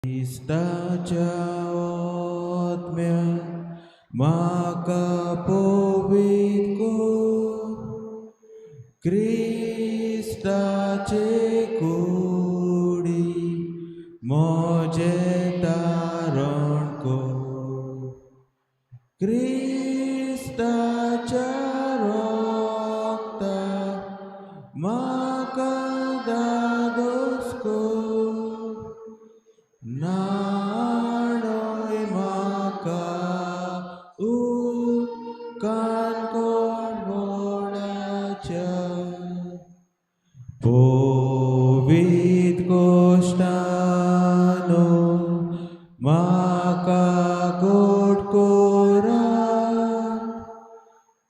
क्रिस्ताच्या आत्म्यान म्हाका पवित्र कर, क्रिस्ताचे कुडी म्हजें तारण कर, क्रिस्ताच्या रक्तान म्हाका धादोस कर, न्हाणय म्हाका उदकान कोडबोडाच्या, पवित्र गोश्टानो म्हाका गोड करात,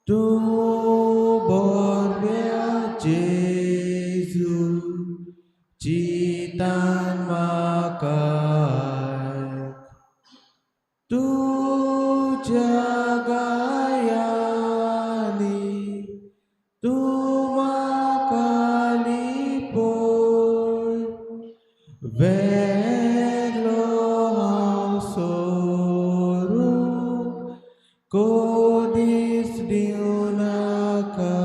तूं बऱ्या जेजू चिंतान म्हाका आयक, तुज्या गायांनी तूं म्हाका लिपय, वेगळो हांव सोरूंक कोदीस दिवं नाका,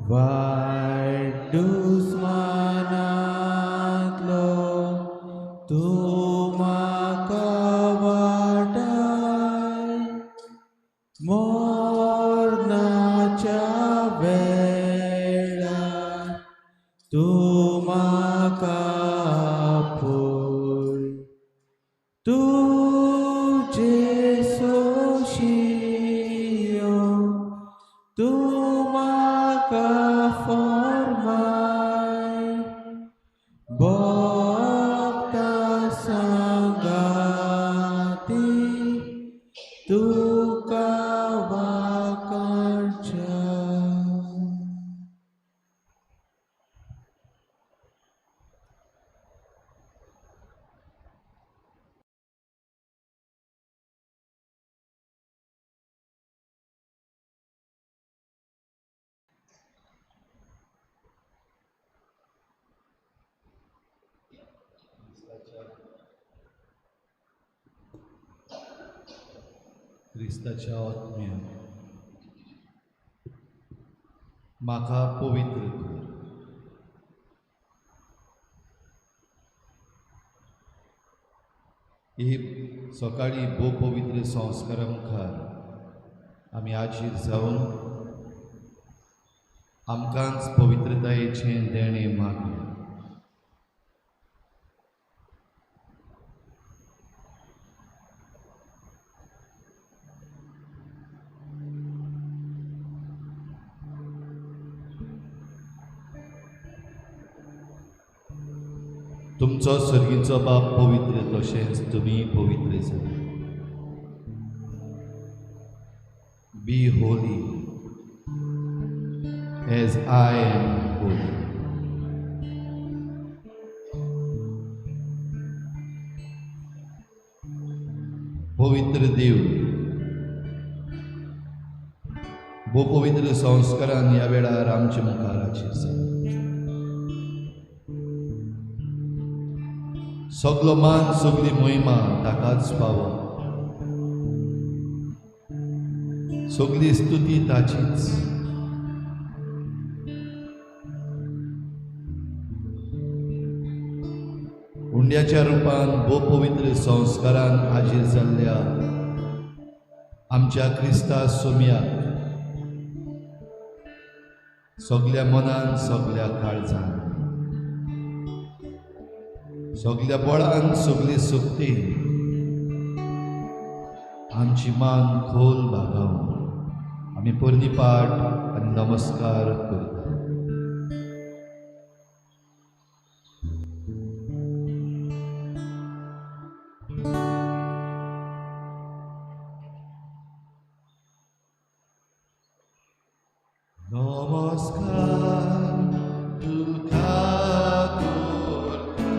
वायट दुस्मानांतलो तूं म्हाका वाटाय, मरणाच्या वेळार तूं म्हाका आपय, तुजें सोशियोंक तूं म्हाका फर्माय, भक्ता सांगाती तुका वाखाणच्या. क्रिस्ताच्या आत्म्यान म्हाका पवित्र कर. ही सकाळी भोव पवित्र संस्कारा मुखार आमी आजीर जावन आमकांच पवित्रतायेचें देणें मागलें. तुमचो सर्गीचो बाप पवित्र तशेंच तुमी पवित्र जाले. Be holy as I am holy. पवित्र देव भोव पवित्र संस्कारान ह्या वेळार आमच्या मुखार हाजीर जाला. सगलो मान सगली महिमा ताकाच फावो, सगली स्तुती ताचीच. उंड्याच्या रुपान भोव पवित्र संस्कारान हाजीर जाल्ल्या आमच्या क्रिस्ता सोम्याक सगल्या मनान सगल्या काळजान सगल्या बळान सगली शक्तीन आमची मान खोल बागावन आमी पोरणी पाठ आनी नमस्कार करता. नमस्कार तुका करता,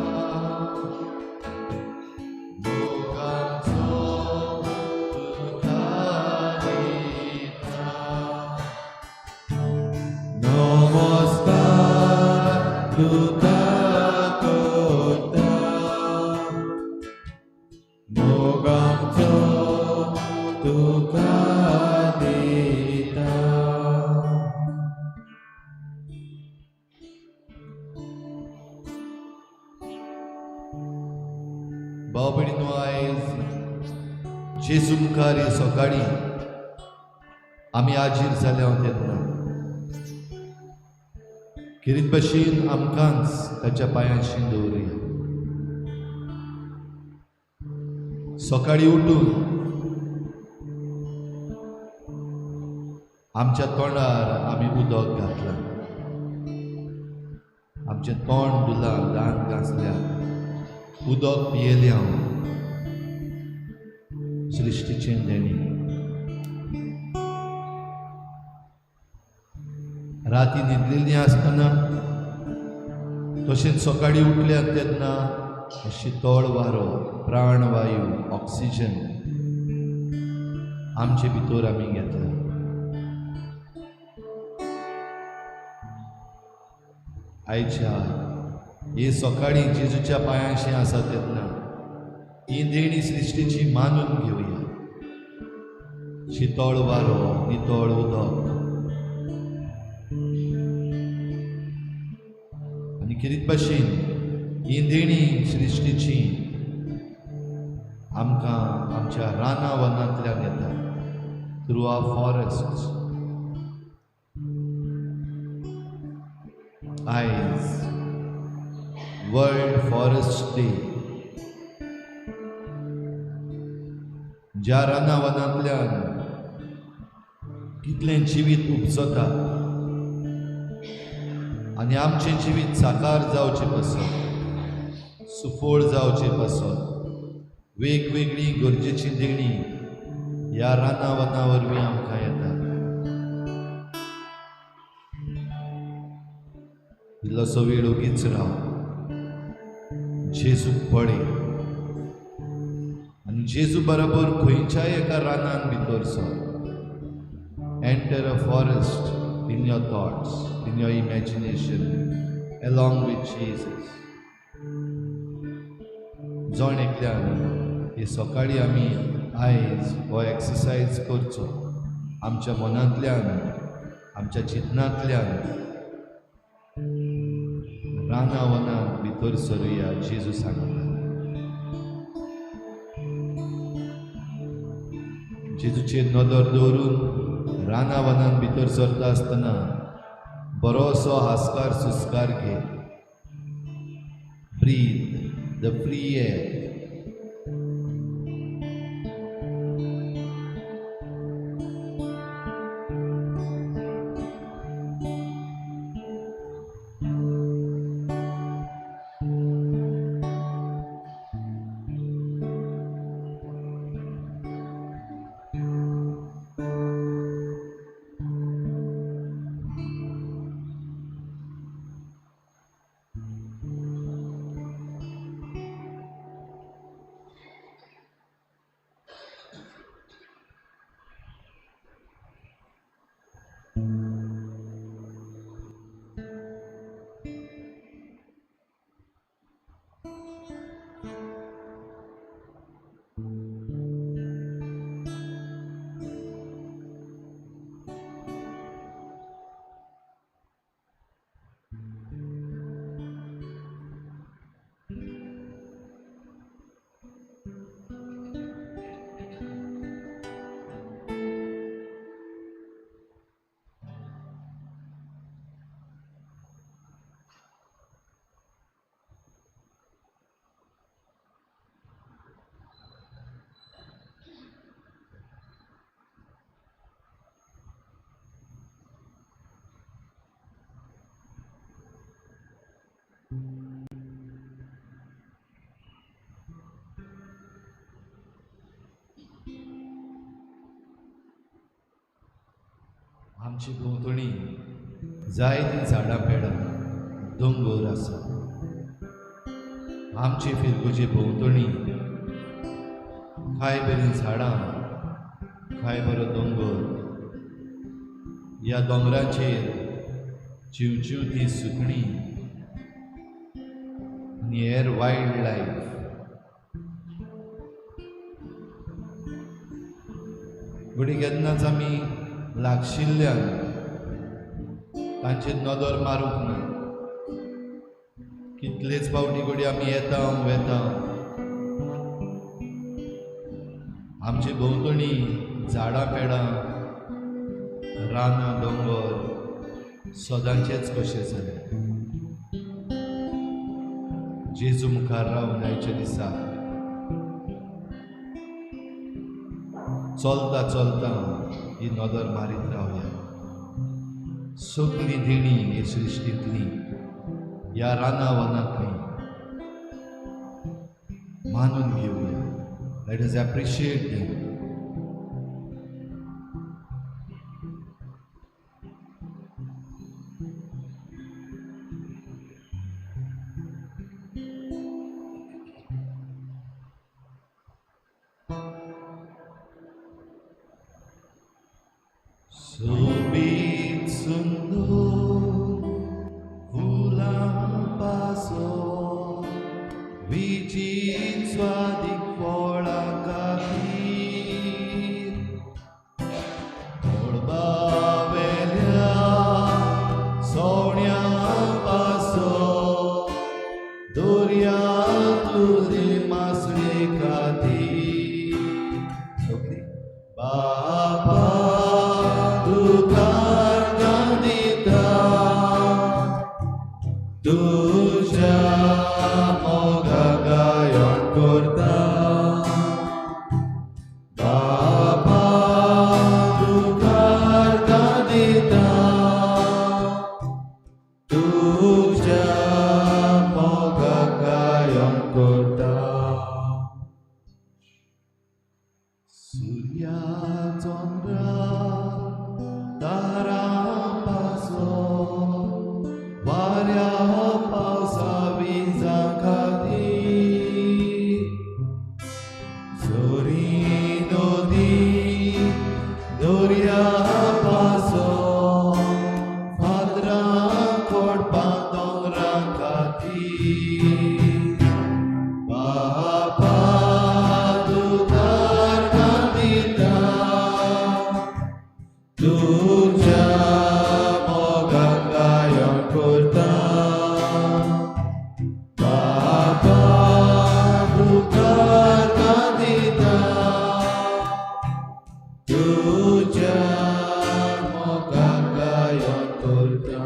मोगाचो तुका दिता. भाव भयणीनो, आयज जेजू मुखार हे सकाळी आमी आजीर जाल्या तेन्ना खेरीत भशेन आमकांच ताच्या पांयांशी दवरुया. सकाळी उठून आमच्या तोंडार आमी उदक घातलां, आमचें तोंड धुलां, दांत घासल्या, उदक पियेलें. हांव सृश्टीचें देणें. राती न्हिदलेली आसतना तशेंच सकाळी उठल्या तेन्ना शितळ वारो, प्राणवायू, ऑक्सिजन आमचे भितर आमी घेतला. आयच्या हे सकाळी जेजूच्या पांयांशी आसा तेन्ना ही देणी सृश्टीची मानून घेवया. शितळ वारो, नितळ उदक आनी खेरीत भाशेन ही देणी सृश्टीची आमकां आमच्या राना वनांतल्यान येता, थ्रू our forest. आयज वर्ल्ड फॉरेस्ट डे. ज्या राना वनांतल्यान कितलें जिवीत उपजता आनी आमचें जिवीत साकार जावचें पासत, सुफळ जावचें पासत वेगवेगळीं गरजेचीं देणीं ह्या राना वना वरवीं आमकां येता. इल्लोसो वेळ ओगीच राव, जेजूक पळय आनी जेजू बरोबर खंयच्याय एका रानान भितर sir. Enter a forest in your thoughts, in your imagination, along with Jesus. जण एकल्यान हे सकाळी आमी आयज हो एक्सरसायज करचो. आमच्या मनांतल्यान, आमच्या चिंतनांतल्यान राना वनांत भितर सरुया जेजू सांगता. जेजूचेर नदर दवरून राना वनांत भितर सरता आसतना बरोसो हास्कार सुस्कार घे. Breathe the free air. आमची भोंवतणी जायतीं झाडां पेडां, दोंगर आसा. आमची फिरगुजे भोंवतणी कांय बरीं झाडां, कांय बरो दोंगर. ह्या दोंगराचेर चिंवचिंवती सुकणीं आनी हेर वायल्ड लायफ. घडये केन्नाच आमी लागशिल्ल्यान तांचेर नदर मारूंक ना. कितलेच फावटी घडये आमी येता वेता, आमचे भोंवतणी झाडां पेडां, रानां दोंगर सदांचेच कशें जालें. जेजू मुखार रावन आयच्या दिसा चलता चलता ही नदर मारीत रावया. सगळीं देणी हे सृश्टींतली, ह्या रानां वनांतली मानून घेवया. Let us appreciate them. सोबीत सुंदर फुलां पासो विचित स्वादीक फळां खातीर मळबावेल्या सोण्या पासो दर्यांतले मासळे खातीर बाबा तुका दिता तुझ्या मोगा गायन करता. बाबा तुका दिता तुझ्या मोगा गायन करता. सूर्या चंद्रा तारा पासो वाऱ्या पावसा विजां खातीर झरी नदी दर्या पासो फातरां कोडपां दोंगरां खातीर बाबा तुका दिता तुझ्या मोगा गायन करता. बाबा तुका दिता तुझ्या मोगा गायन करता.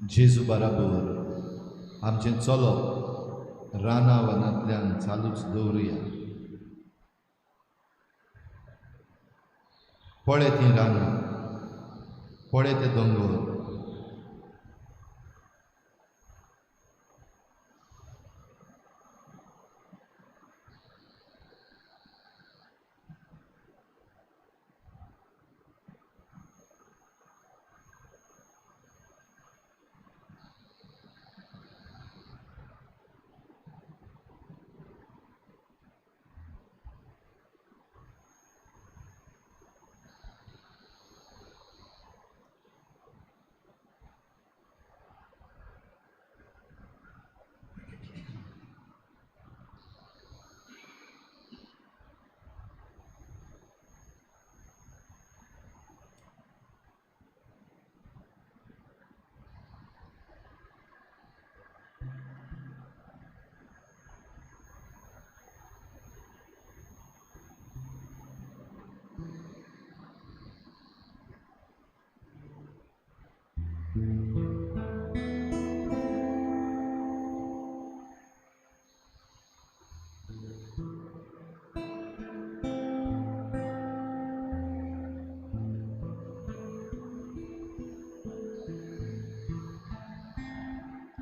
जेजू बराबर आमचें चलप रानां वनांतल्यान चालूच दवरुया. पळय तीं रानां, पळय ते दोंगर,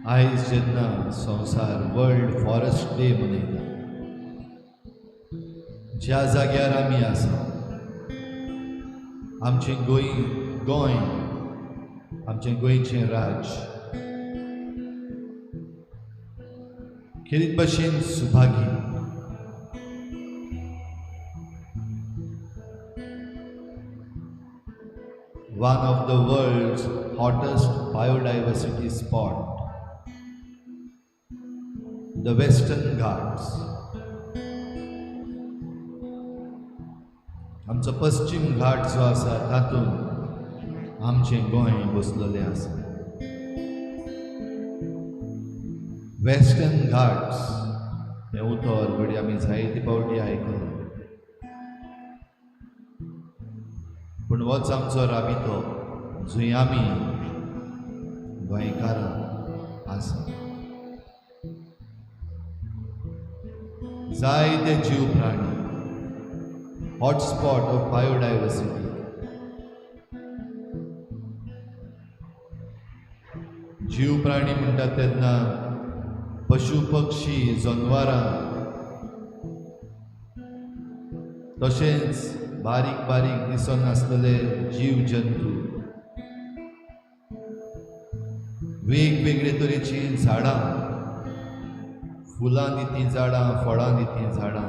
आयज जेन्ना संवसार वर्ल्ड फॉरेस्ट डे मनयता, ज्या जाग्यार आमी आसा, आमचें गोंय गोंय, आमचें गोंयचें राज्य खेरीत भाशेन Subhagi. One of the world's hottest biodiversity spot, the Western Ghats. आमचो पश्चिम घाट जो आसा तातूंत आमचें गोंय बसलेलें आसा. वेस्टर्न घाट्स हें उतर घडये आमी जायते फावटी आयकलां, पूण होच आमचो राबितो जंय आमी गोंयकारां आसा. जायते जीव प्राणी, हॉटस्पॉट ऑफ बायोडायवर्सिटी. जीव प्राणी म्हणटात तेन्ना पशु पक्षी, जनवरां, तशेंच बारीक बारीक दिसनासलेले जीव जंतू, वेगवेगळे तरेचीं झाडां, फुलां दितीं झाडां, फळां दितीं झाडां.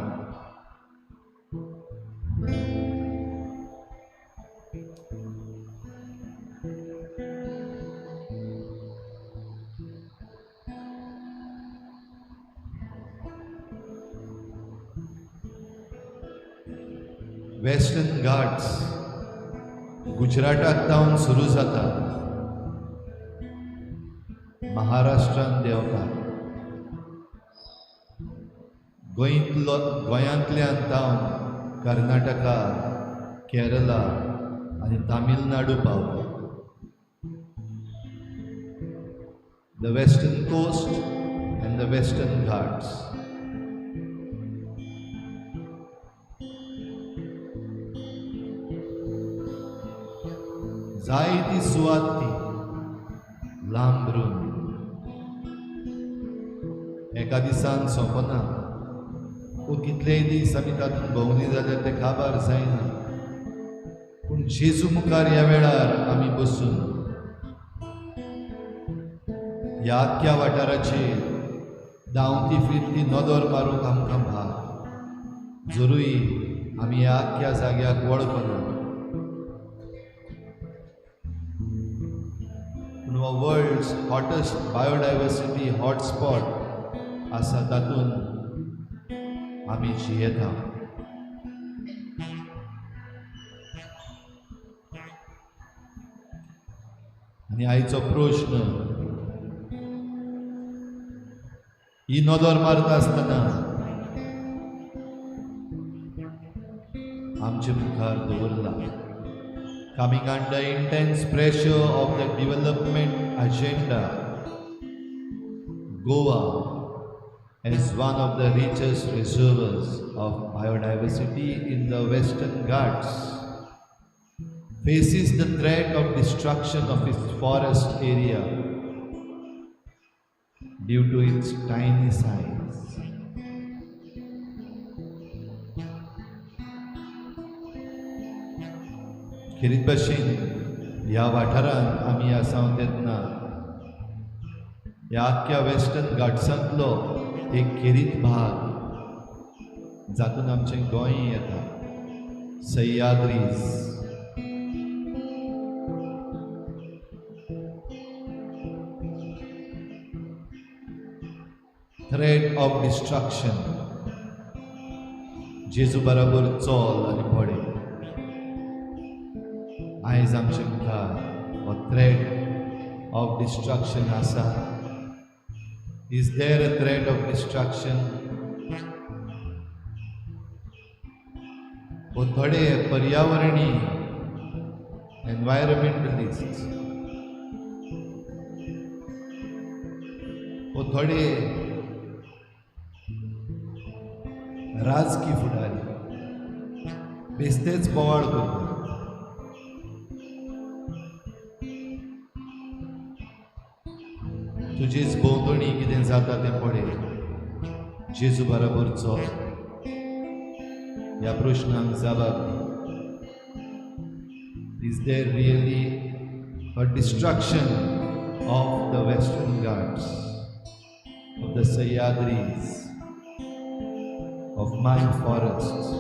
वेस्टर्न घाट्स गुजराताक तावन सुरू जाता, महाराष्ट्रान देंवता, गोंयतलो गोंयांतल्यान तावन कर्नाटका, केरला आनी तामिळनाडू पावता. The western coast and the Western Ghats. जायती सुवात ती लांबरून एका दिसान सोंपना. वो कितलेय दीस आमी तातूंत भोंवली जाल्यार ते काबार जायना. पूण जेजू मुखार ह्या वेळार आमी बसून ह्या आख्ख्या वाठाराचेर धांवती फिरती नदर मारूंक आमकां भाग. जरूय आमी ह्या आख्ख्या जाग्याक वळखना, पूण हो वर्ल्ड्स हॉटेस्ट बायोडायवर्सिटी हॉटस्पॉट आसा तातूंत आमी जियेता. आनी आयचो प्रश्न, ही नदर मारता आसतना आमचे मुखार दवरला, coming under intense pressure of the development agenda, Goa as one of the richest reservoirs of biodiversity in the Western Ghats faces the threat of destruction of its forest area due to its tiny size. खेरीत भाशेन ह्या वाठारांत आमी आसा तेन्ना ह्या आख्ख्या western घाट्सांतलो एक खेरीत भाग जातून आमचें गोंय येता, सह्याद्रीज. Threat of destruction. जेजू बराबर चल आनी पडे. आयज आमचे मुखार हो थ्रेट ऑफ डिस्ट्रक्शन आसा. Is there a threat of destruction? वो थोडे पर्यावरणी एनवायरमेंटलिस्ट, वो थोडे राजकी फुडारी बेस्तेच बोवाळ करतात. तुजेच भोंवतणी कितें जाता तें पळय, जेजू बराबर चल. ह्या प्रश्नांक जबाब दी. Is there really a destruction of the Western Ghats, of the Sahyadris, of my forests?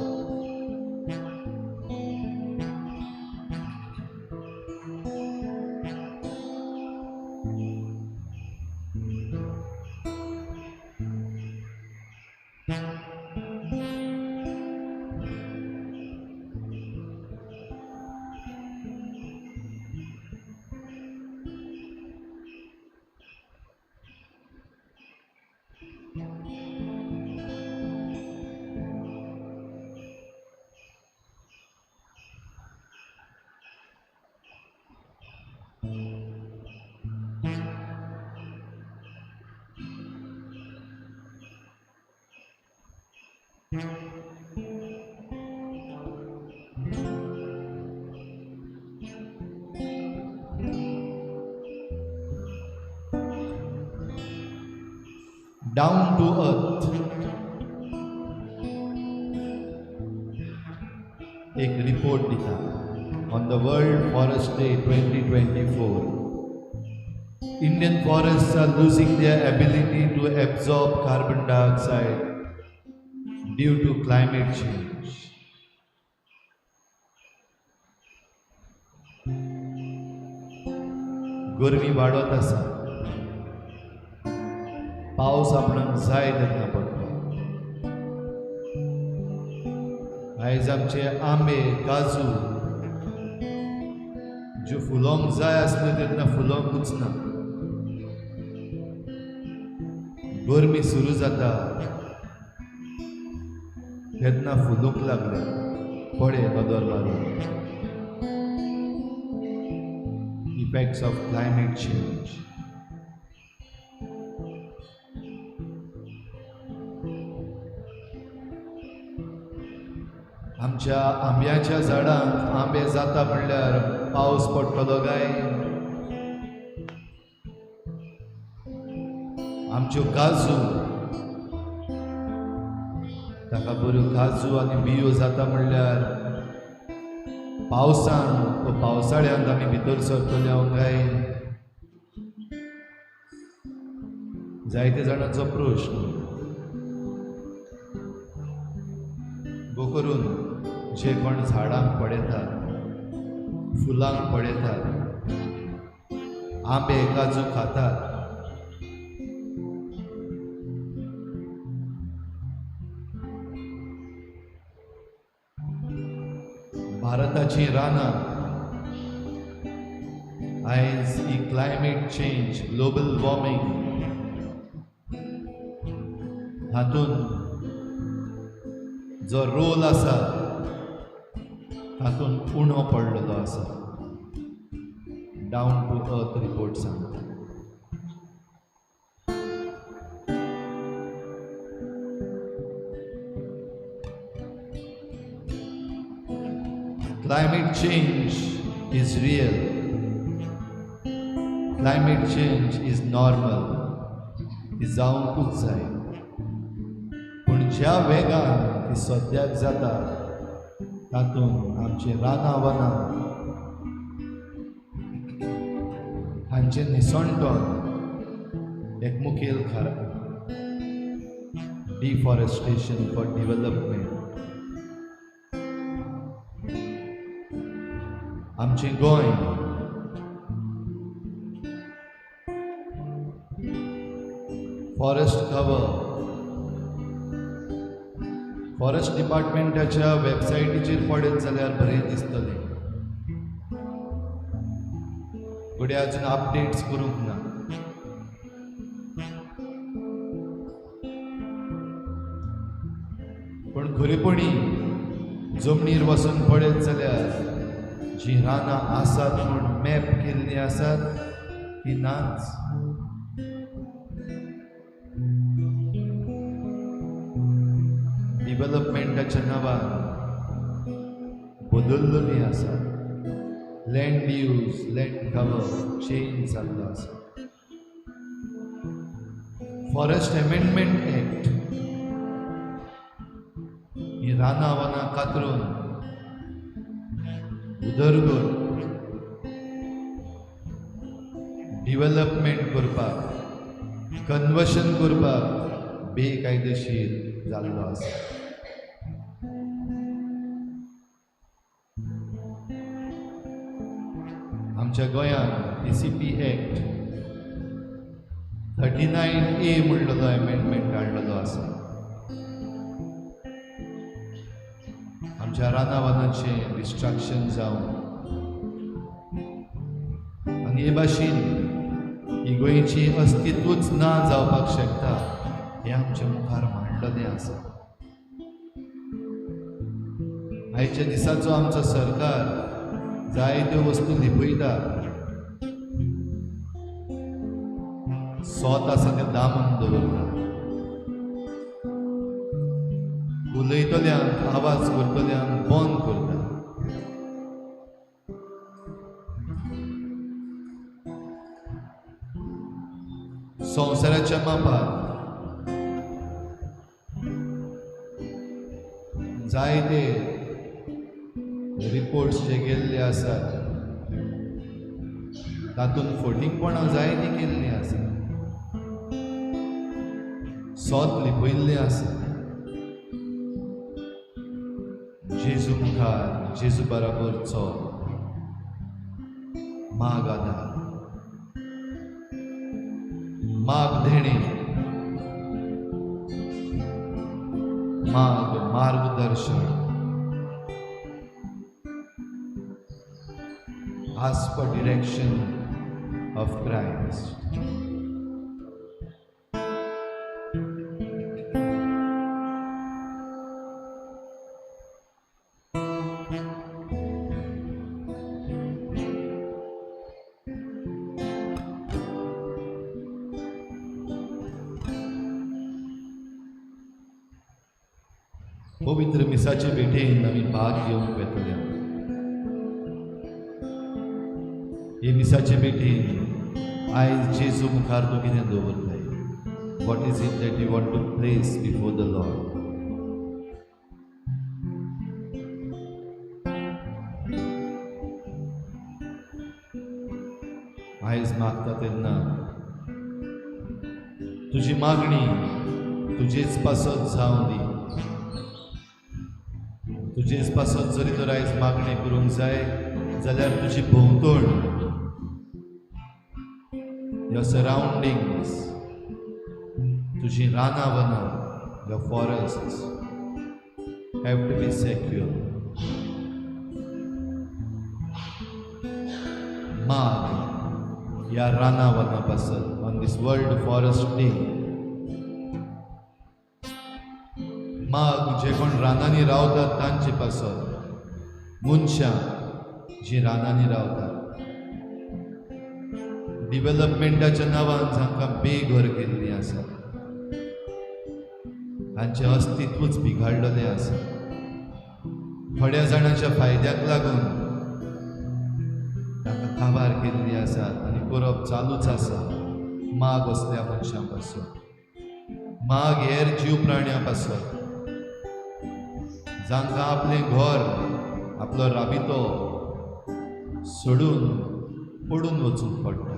Down to earth एक रिपोर्ट दिता on the World Forest Day 2024. Indian forests are losing their ability to absorb carbon dioxide due to climate change. गरमी वाडत आसा, पावस आपणाक जाय तेन्ना पडटा. आयज आमचे आंबे, काजू ज्यो फुलोंक जाय आसल्यो तेन्ना फुलोंकूच ना. गरमी सुरू जाता तेन्ना फुलूंक लागले. पळय नदर मारून इफेक्ट्स ऑफ क्लायमेट चेंज. आमच्या आंब्याच्या झाडांक आंबे जाता म्हणल्यार पावस पडटलो काय? आमच्यो काजू, ताका बऱ्यो काजू आनी बियो जाता म्हणल्यार पावसान वा पावसाळ्यांत आमी भितर सरतले हांव काय? जायते जाणांचो प्रश्न. गो करून जे कोण झाडांक पळयतात, फुलांक पळयतात, आंबे काजू खातात, भारताची रानां आयज ही क्लायमेट चेंज, ग्लोबल वॉर्मिंग हातूंत जो रोल आसा तातूंत उणो पडलेलो आसा. डावन टू अर्थ रिपोर्ट सांगता. Climate change is real. Climate change is normal. ती जावंकूच जाय. पूण ज्या वेगान ती सद्याक जाता तातूंत आमचीं रानां वनां हांचें निसणटण एक मुखेल कारण. Deforestation for development. आमचें गोंय फॉरेस्ट कवर, फॉरेस्ट डिपार्टमेंटाच्या वेबसायटीचेर पळयत जाल्यार बरें दिसतलें. घडये अजून अपडेट्स करूंक ना. पूण खरेपणी जमनीर वचून पळयत जाल्यार जीं रानां आसात म्हूण मॅप केल्लीं आसात ती नाच. डिवेलपमेंटाच्या नांवान बदल्लेली आसा. Land use, land cover change जाल्लो आसा. फॉरेस्ट अमेंडमेंट एक्ट ही रानां वनां कातरून उदरगत डिवेलपमेंट करपाक, कन्वर्शन करपाक बेकायदेशीर जाल्लो आसा. आमच्या गोंयांत PCP act 39A म्हणलेलो अमेंडमेंट काडलेलो आसा. आमच्या रानां वनांचें डिस्ट्रक्शन जावन आनी हे भाशेन ही गोंयची अस्तित्वच ना जावपाक शकता हें आमच्या मुखार मांडलेलें आसा. आयच्या दिसाचो आमचो सरकार जायत्यो वस्तू लिपयता, सोत आसा तें दामून दवरता, उलयतल्यांक आवाज करतल्यांक बंद करता. संवसाराच्या मापार जायते रिपोर्ट्स जे गेल्ले आसात तातूंत फटींगपणां जायतीं केल्लीं आसात, सोत लिपयल्लें आसा. जेजू मुखार, जेजू बराबर चल, माग आदार, माग देणे, माग मार्गदर्शन. Ask for direction of Christ. पवित्र मिसाचे भेटेन आमी भाग घेवंक वेतले. हे मिसाचे भेटेन आयज जेजू मुखार तूं कितें दवरताय? What is it that you want to place before the Lord? आयज मागता तेन्ना तुजी मागणी तुजेच पासत जावं दी. तुजेच पासत जरी तर आयज मागणी करूंक जाय जाल्यार तुजी भोंवतण, your surroundings, तुजी रानां वनां, your forests have to be secure. माग ह्या रानां वनां पासत on this world forest day. माग जे कोण रानांनी रावतात तांचे पासत, मनशां जीं रानांनी रावतात, डिवेलपमेंटाच्या नांवान जांकां बेघर केल्लीं आसा, तांचें अस्तित्वूच बिगाडलेलें आसा. थोड्या जाणांच्या फायद्याक लागून तांकां काबार केल्ली आसा आनी करप चालूच आसा. माग असल्या मनशां पासून, माग हेर जीव प्राण्यां पासून जांकां आपलें घर, आपलो राबितो सोडून पडून वचूंक पडटा.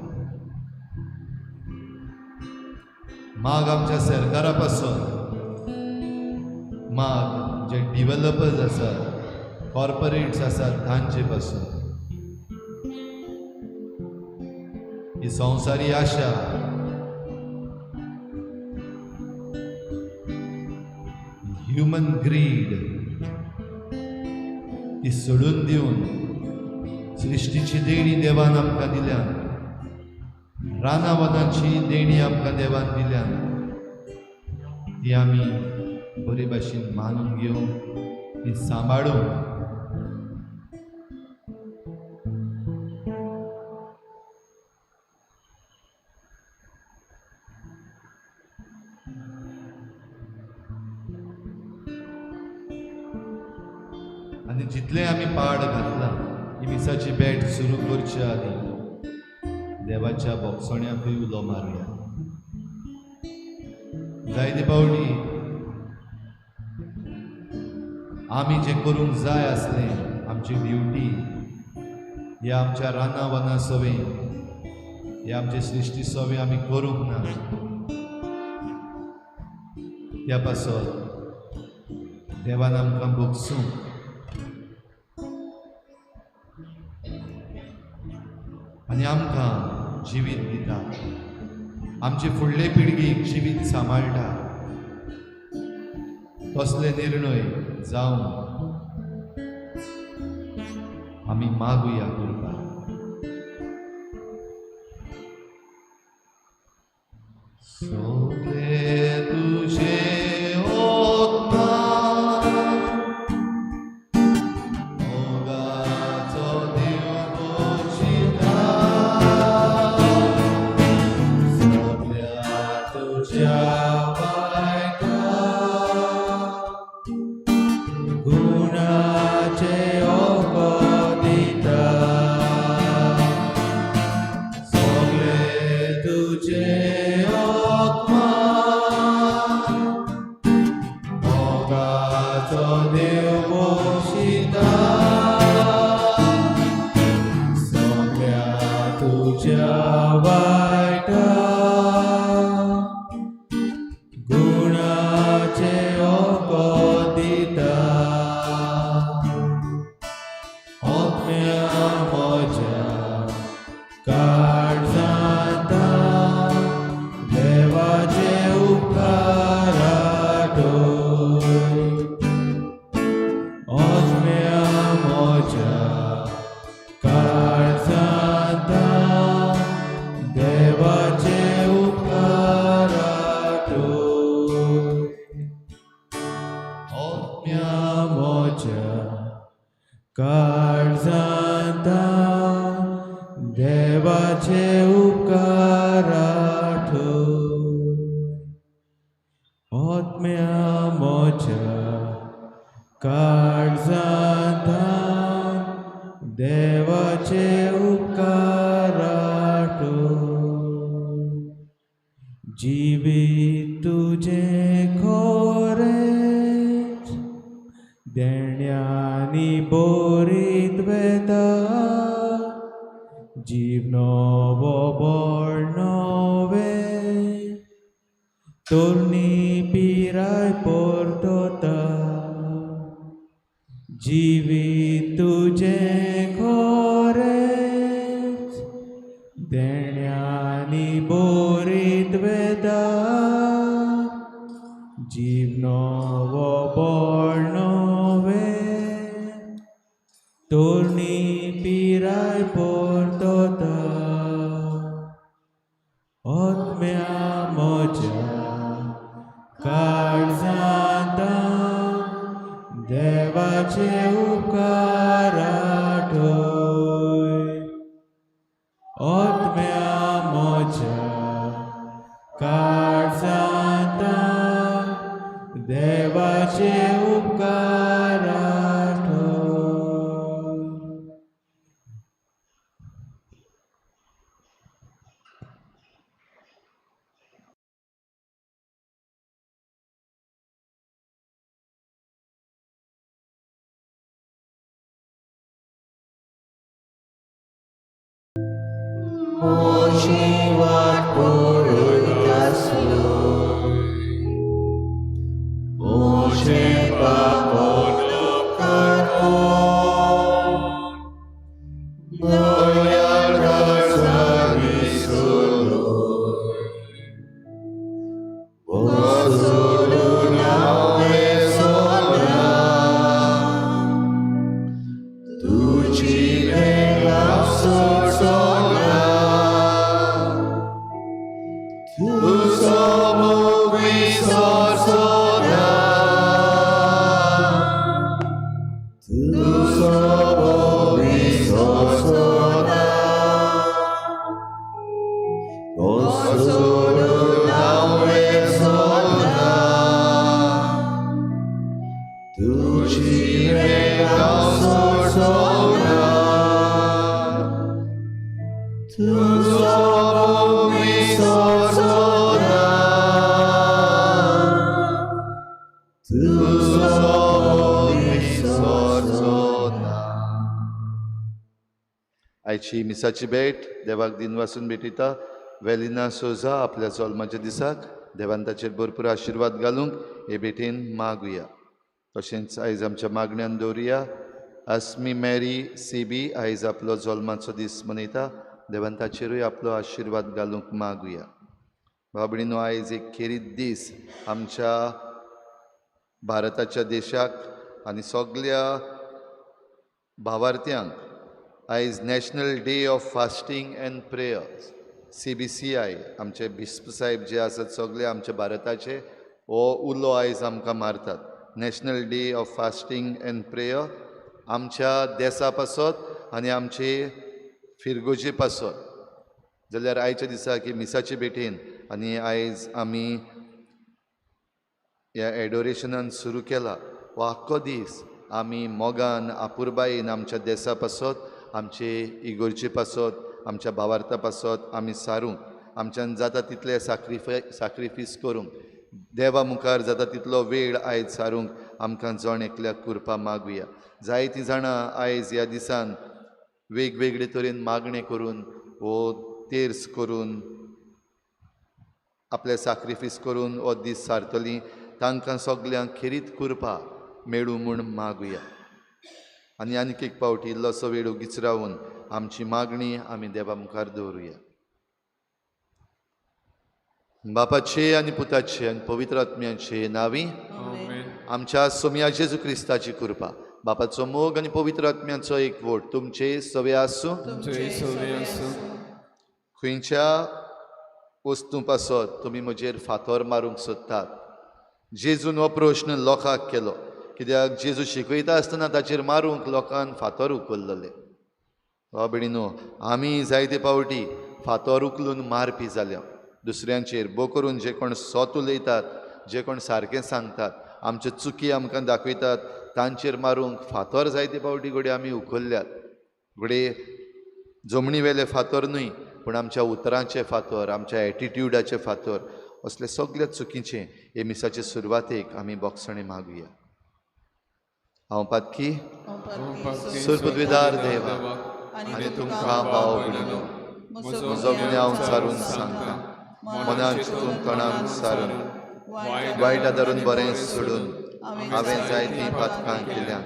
माग आमच्या सरकारा पासून, माग जे डिवेलपर्स आसात, कॉर्पोरेट्स आसात तांचे पासून. ही संवसारी आशा ह्युमन ग्रीड ती सोडून दिवन सृश्टीची देणी देवान आमकां दिल्या, रानां वनांची देणी आमकां देवान दिल्या, ती आमी बरे भाशेन मानून घेवन ती सांबाळून आनी जितलें आमी पाड घातलां ही मिसाची भेट सुरू करच्या आदी देवाच्या बोगसण्याकूय उलो मारुया. जायते पावटी आमी जें करूंक जाय आसलें, आमची ड्युटी ह्या आमच्या रानां वनां सवें, ह्या आमचे सृश्टी सवें आमी करूंक ना, त्या पासत देवान आमकां भोगसूंक आनी आमकां जिवीत दिता, आमचे फुडले पिळगेक जिवीत सांबाळटा. तसले निर्णय जावन आमी मागुया कुरपा. सगळे तुजे Tuci venga sotto. आयची मिसाची भेट देवाक दिनवासून भेटयता वेलिना सोजा आपल्या जल्माच्या दिसाक देवान ताचेर भरपूर आशिर्वाद घालूंक हे भेटेन मागुया. तशेंच आयज आमच्या मागण्यान दवरुया अस्मी मॅरी सीबी आयज आपलो जल्माचो दीस मनयता, देवान ताचेरूय आपलो आशिर्वाद घालूंक मागुया. भाव भयणीनो, आयज एक खेरीत दीस आमच्या भारताच्या देशाक आनी सगल्या भावार्थ्यांक. आयज national day of fasting and prayers, CBCI आमचे बिस्प साहेब जे आसात सगळे आमच्या भारताचे हो उलो आयज आमकां मारतात. National day of fasting and prayer आमच्या देसा पासत आनी आमचे फिरगोजे पासत. जाल्यार आयच्या दिसा की मिसाचे भेटेन आनी आयज आमी ह्या एडोरेशनान सुरू केला हो आख्खो दीस आमी मोगान आपुरबायेन आमच्या देसा पासत, आमचे इगोर्जे पासत, आमच्या भावार्था पासत आमी सारूंक, आमच्यान जाता तितले साक्रिफीस करूंक, देवा मुखार जाता तितलो वेळ आयज सारूंक आमकां जण एकल्याक कृपा मागुया. जायतीं जाणां आयज ह्या दिसान वेगवेगळे तरेन मागणें करून वो तेर्स करून आपले साक्रिफीस करून हो दीस सारतलीं, तांकां सगल्यांक खेरीत कृपा मेळूं म्हूण मागुया. आनी आनीक एक पावटी इल्लोसो वेळ ओगीच रावून आमची मागणी आमी देवा मुखार दवरुया. बापाचे आनी पुताचे आनी पवित्र आत्म्याचे नांवी आमच्या सोमया जेजू क्रिस्ताची कृपा, बापाचो मोग आनी पवित्र आत्म्याचो एकवट तुमचे सवे आसूं. खंयच्या वस्तू पासत तुमी म्हजेर फातर मारूंक सोदतात? जेजून हो प्रश्न लोकांक केलो, कित्याक जेजू शिकयता आसतना ताचेर मारूंक लोकान फातर उखल्लेले. भाव भयणीनो, आमी जायते पावटी फातर उखलून मारपी जाल्या दुसऱ्यांचेर, बो करून जे कोण सत उलयतात, जे कोण सारकें सांगतात, आमच्यो चुकी आमकां दाखयतात, तांचेर मारूंक फातर जायते पावटी घडये आमी उखल्ल्यात. घडये जमणी वेले फातर न्हय, पूण आमच्या उतरांचे फातर, आमच्या एटिट्युडाचे फातर, असले सगल्या चुकीचे हे मिसाचे सुरवातेक आमी बोगसणें मागुया. हांव पातकी सुरपदवीदार देवा आनी तुमकां भाव भयणीनो म्हजो गुन्यांव सारून सांगता, मनान चिंतून तणान सारून वायट आदारून बरें सोडून हांवें जायतीं पातकां केल्या.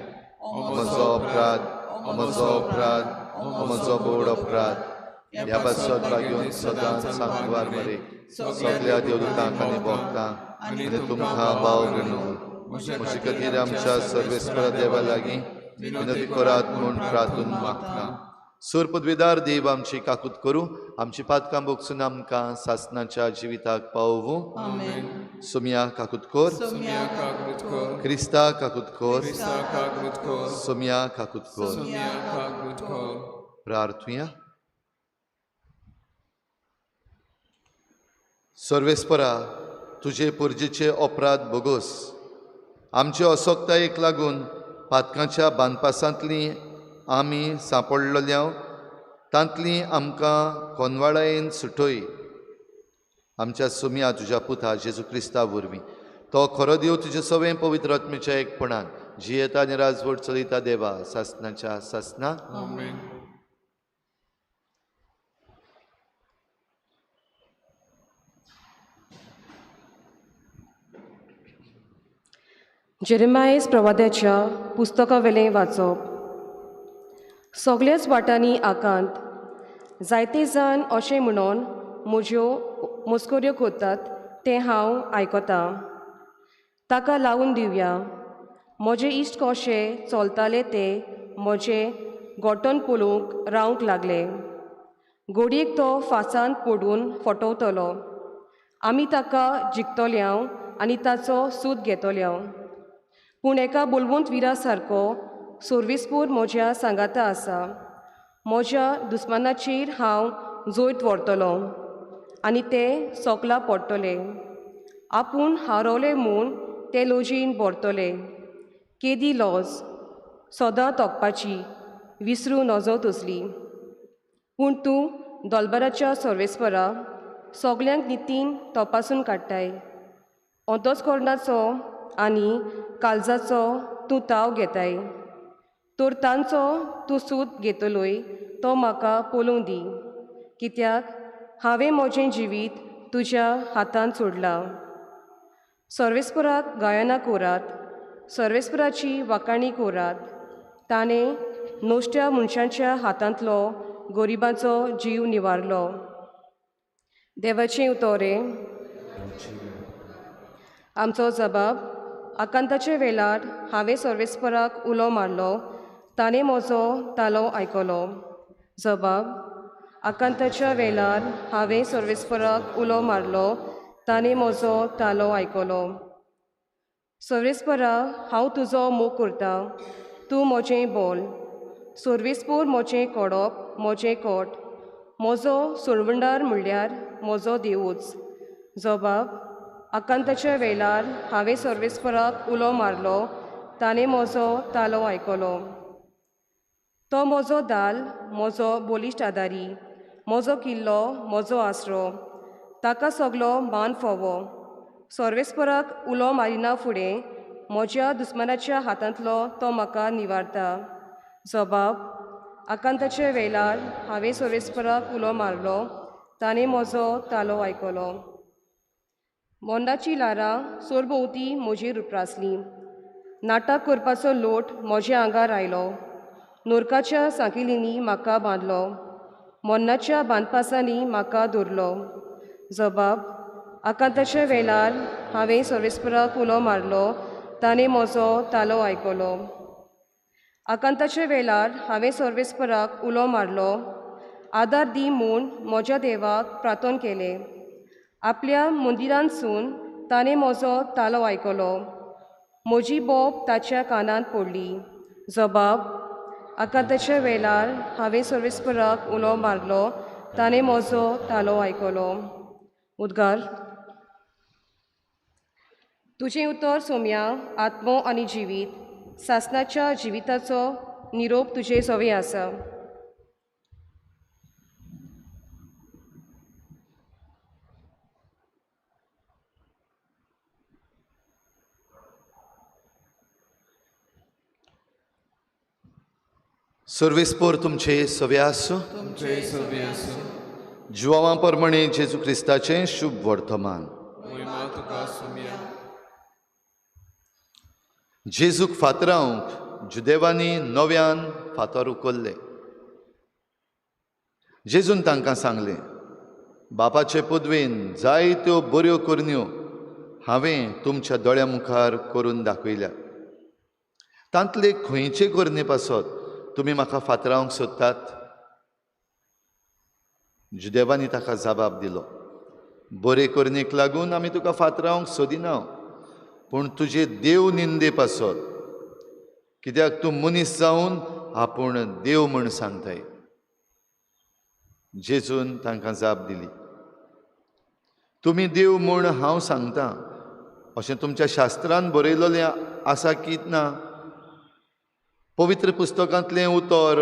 म्हजो अपराध, म्हजो अपराध, म्हजो बोड अपराध. ह्या पासत भाग्योन सदांच सांगवार मरे सगल्या देवदूतांक आनी भोगतांक आनी तुमकां भाव भयणीनो म्हजे खातीर आमच्या सर्वेस्परा देवा लागीं विनंती करात म्हूण प्रार्थून मागता. सुरपदवीदार देव आमची काकूत करूं, आमची पातकां भोगसून आमकां सासनाच्या जिविताक पावोवूं. सोमया काकूत कर, क्रिस्ता काकूत कर, सोमया काकूत कर. प्रार्थुया. सर्वेस्परा, तुजे पुर्जेचे अपराध भोगोस, आमचे असक्तायेक लागून पातकांच्या बांदपासांतली आमी सांपडलेल्या तांतली आमकां कोनवाळायेन सुटय. आमच्या सुमया तुज्या पुता जेजू क्रिस्ता वरवीं, तो खरो देव तुजे सवें पवित्र आत्म्याच्या एकपणान जियेता आनी राजवट चलयता देवा सासनाच्या सासना. जेरेमायस प्रवाद्याच्या पुस्तकावेलें वाचप. सगल्याच वाटांनी आकांत, जायते जाण अशें म्हणून म्हज्यो मस्कऱ्यो करतात तें हांव आयकतां. ताका लावन दिवया, म्हजे इश्ट कशे चलताले ते म्हजें गोटन पळोवंक रावंक लागले. घडयेक तो फांसान पडून फटवतलो, आमी ताका जिखतले आनी ताचो सूद घेतले. पूण एका बलवंत विरा सारको सर्विसपूर म्हज्या सांगाता आसा. म्हज्या दुस्मानाचेर हांव जैत व्हरतलो आनी ते सोकला पडटले. आपूण हारवले म्हूण ते लजेन भरतले. केदी लॉज सदां तोखपाची विसरूं नजो तसली. पूण तूं दोलबराच्या सर्वेस्परा सगल्यांक नितीन तपासून काडटाय. अंतस्करणाचो आनी काळजाचो तूं ताव घेताय, तर तांचो तूं सूद घेतलोय तो म्हाका पळोवं दी, कित्याक हांवें म्हजें जिवीत तुज्या हातांत सोडलां. सर्वेस्पराक गायनां कोरात, सर्वेस्पराची वाखाणी कोरात. ताणें नश्ट्या मनशांच्या हातांतलो गरिबांचो जीव निवारलो. देवाचें उतोरें. आमचो जबाब. आकांताच्या वेळार हांवें सर्वेस्पराक उलो मारलो, ताणें म्हजो तालो आयकलो. जबाब. आकांताच्या वेळार हांवें सर्वेस्पराक उलो मारलो, ताणें म्हजो तालो आयकलो. सर्वेस्परा, हांव तुजो मोग करतां, तूं म्हजें बोल. सर्वेस्पोर म्हजें कोडप, म्हजें कोट, म्हजो सोडवणदार म्हणल्यार म्हजो देवूच. जबाब. आकांताच्या वेळार हांवें सर्वेस्पराक उलो मारलो, ताणें म्हजो तालो आयकलो. तो म्हजो दाल, म्हजो बळिश्ट आदारी, म्हजो किल्लो, म्हजो आसरो, ताका सगलो मान फावो. सर्वेस्पराक उलो मारिना फुडें म्हज्या दुस्मानाच्या हातांतलो तो म्हाका निवारता. जबाब. आकांताच्या वेळार हांवें सर्वेस्पराक उलो मारलो, ताणें म्हजो तालो आयकलो. मोंडाची ल्हारां सरभोंवती म्हजेर उप्रासलीं, नाटक करपाचो लोट म्हज्या आंगार आयलो. नोरकाच्या सांकिलींनी म्हाका बांदलो, मोन्नाच्या बांदपासांनी म्हाका धरलो. जबाब. आकांताच्या वेळार हांवें सर्वेस्पराक उलो मारलो, ताणें म्हजो तालो आयकलो. आकांताच्या वेळार हांवें सर्वेस्पराक उलो मारलो, आदार दी म्हूण म्हज्या देवाक प्रार्थन केलें. आपल्या मंदिरांतसून ताणें म्हजो तालो आयकलो, म्हजी बोब ताच्या कानांत पडली. जबाब. आकांताच्या वेळार हांवें सर्वेस्पराक उलो मारलो, ताणें म्हजो तालो आयकलो. उद्गार. तुजें उतर सोम्या आत्मो आनी जिवीत, सासणाच्या जिविताचो निरोप तुजे सवे आसा. सर्वेस्पोर तुमचे सवे आसूं. तुमचे सवे आसूं. जुवां परमणे जेजू क्रिस्ताचें शुभ वर्तमान. महिमा तुका सोम्या. जेजूक फातरावंक जुदेवांनी नव्यान फातर उखल्ले. जेजून तांकां सांगलें, बापाचे पदवेन जायत्यो बऱ्यो करण्यो हांवें तुमच्या दोळ्या मुखार करून दाखयल्या. तांतले खंयचे करणे पासत तुमी म्हाका फातरावंक सोदतात? जुदेवांनी ताका जबाब दिलो, बरे करणेक लागून आमी तुका फातरावंक सोदिना, पूण तुजे देव निंदे पासत, कित्याक तूं मनीस जावन आपूण देव म्हूण सांगताय. जेजून तांकां जाप दिली, तुमी देव म्हूण हांव सांगता अशें तुमच्या शास्त्रान बरयलेलें आसा की ना? पवित्र पुस्तकांतलें उतर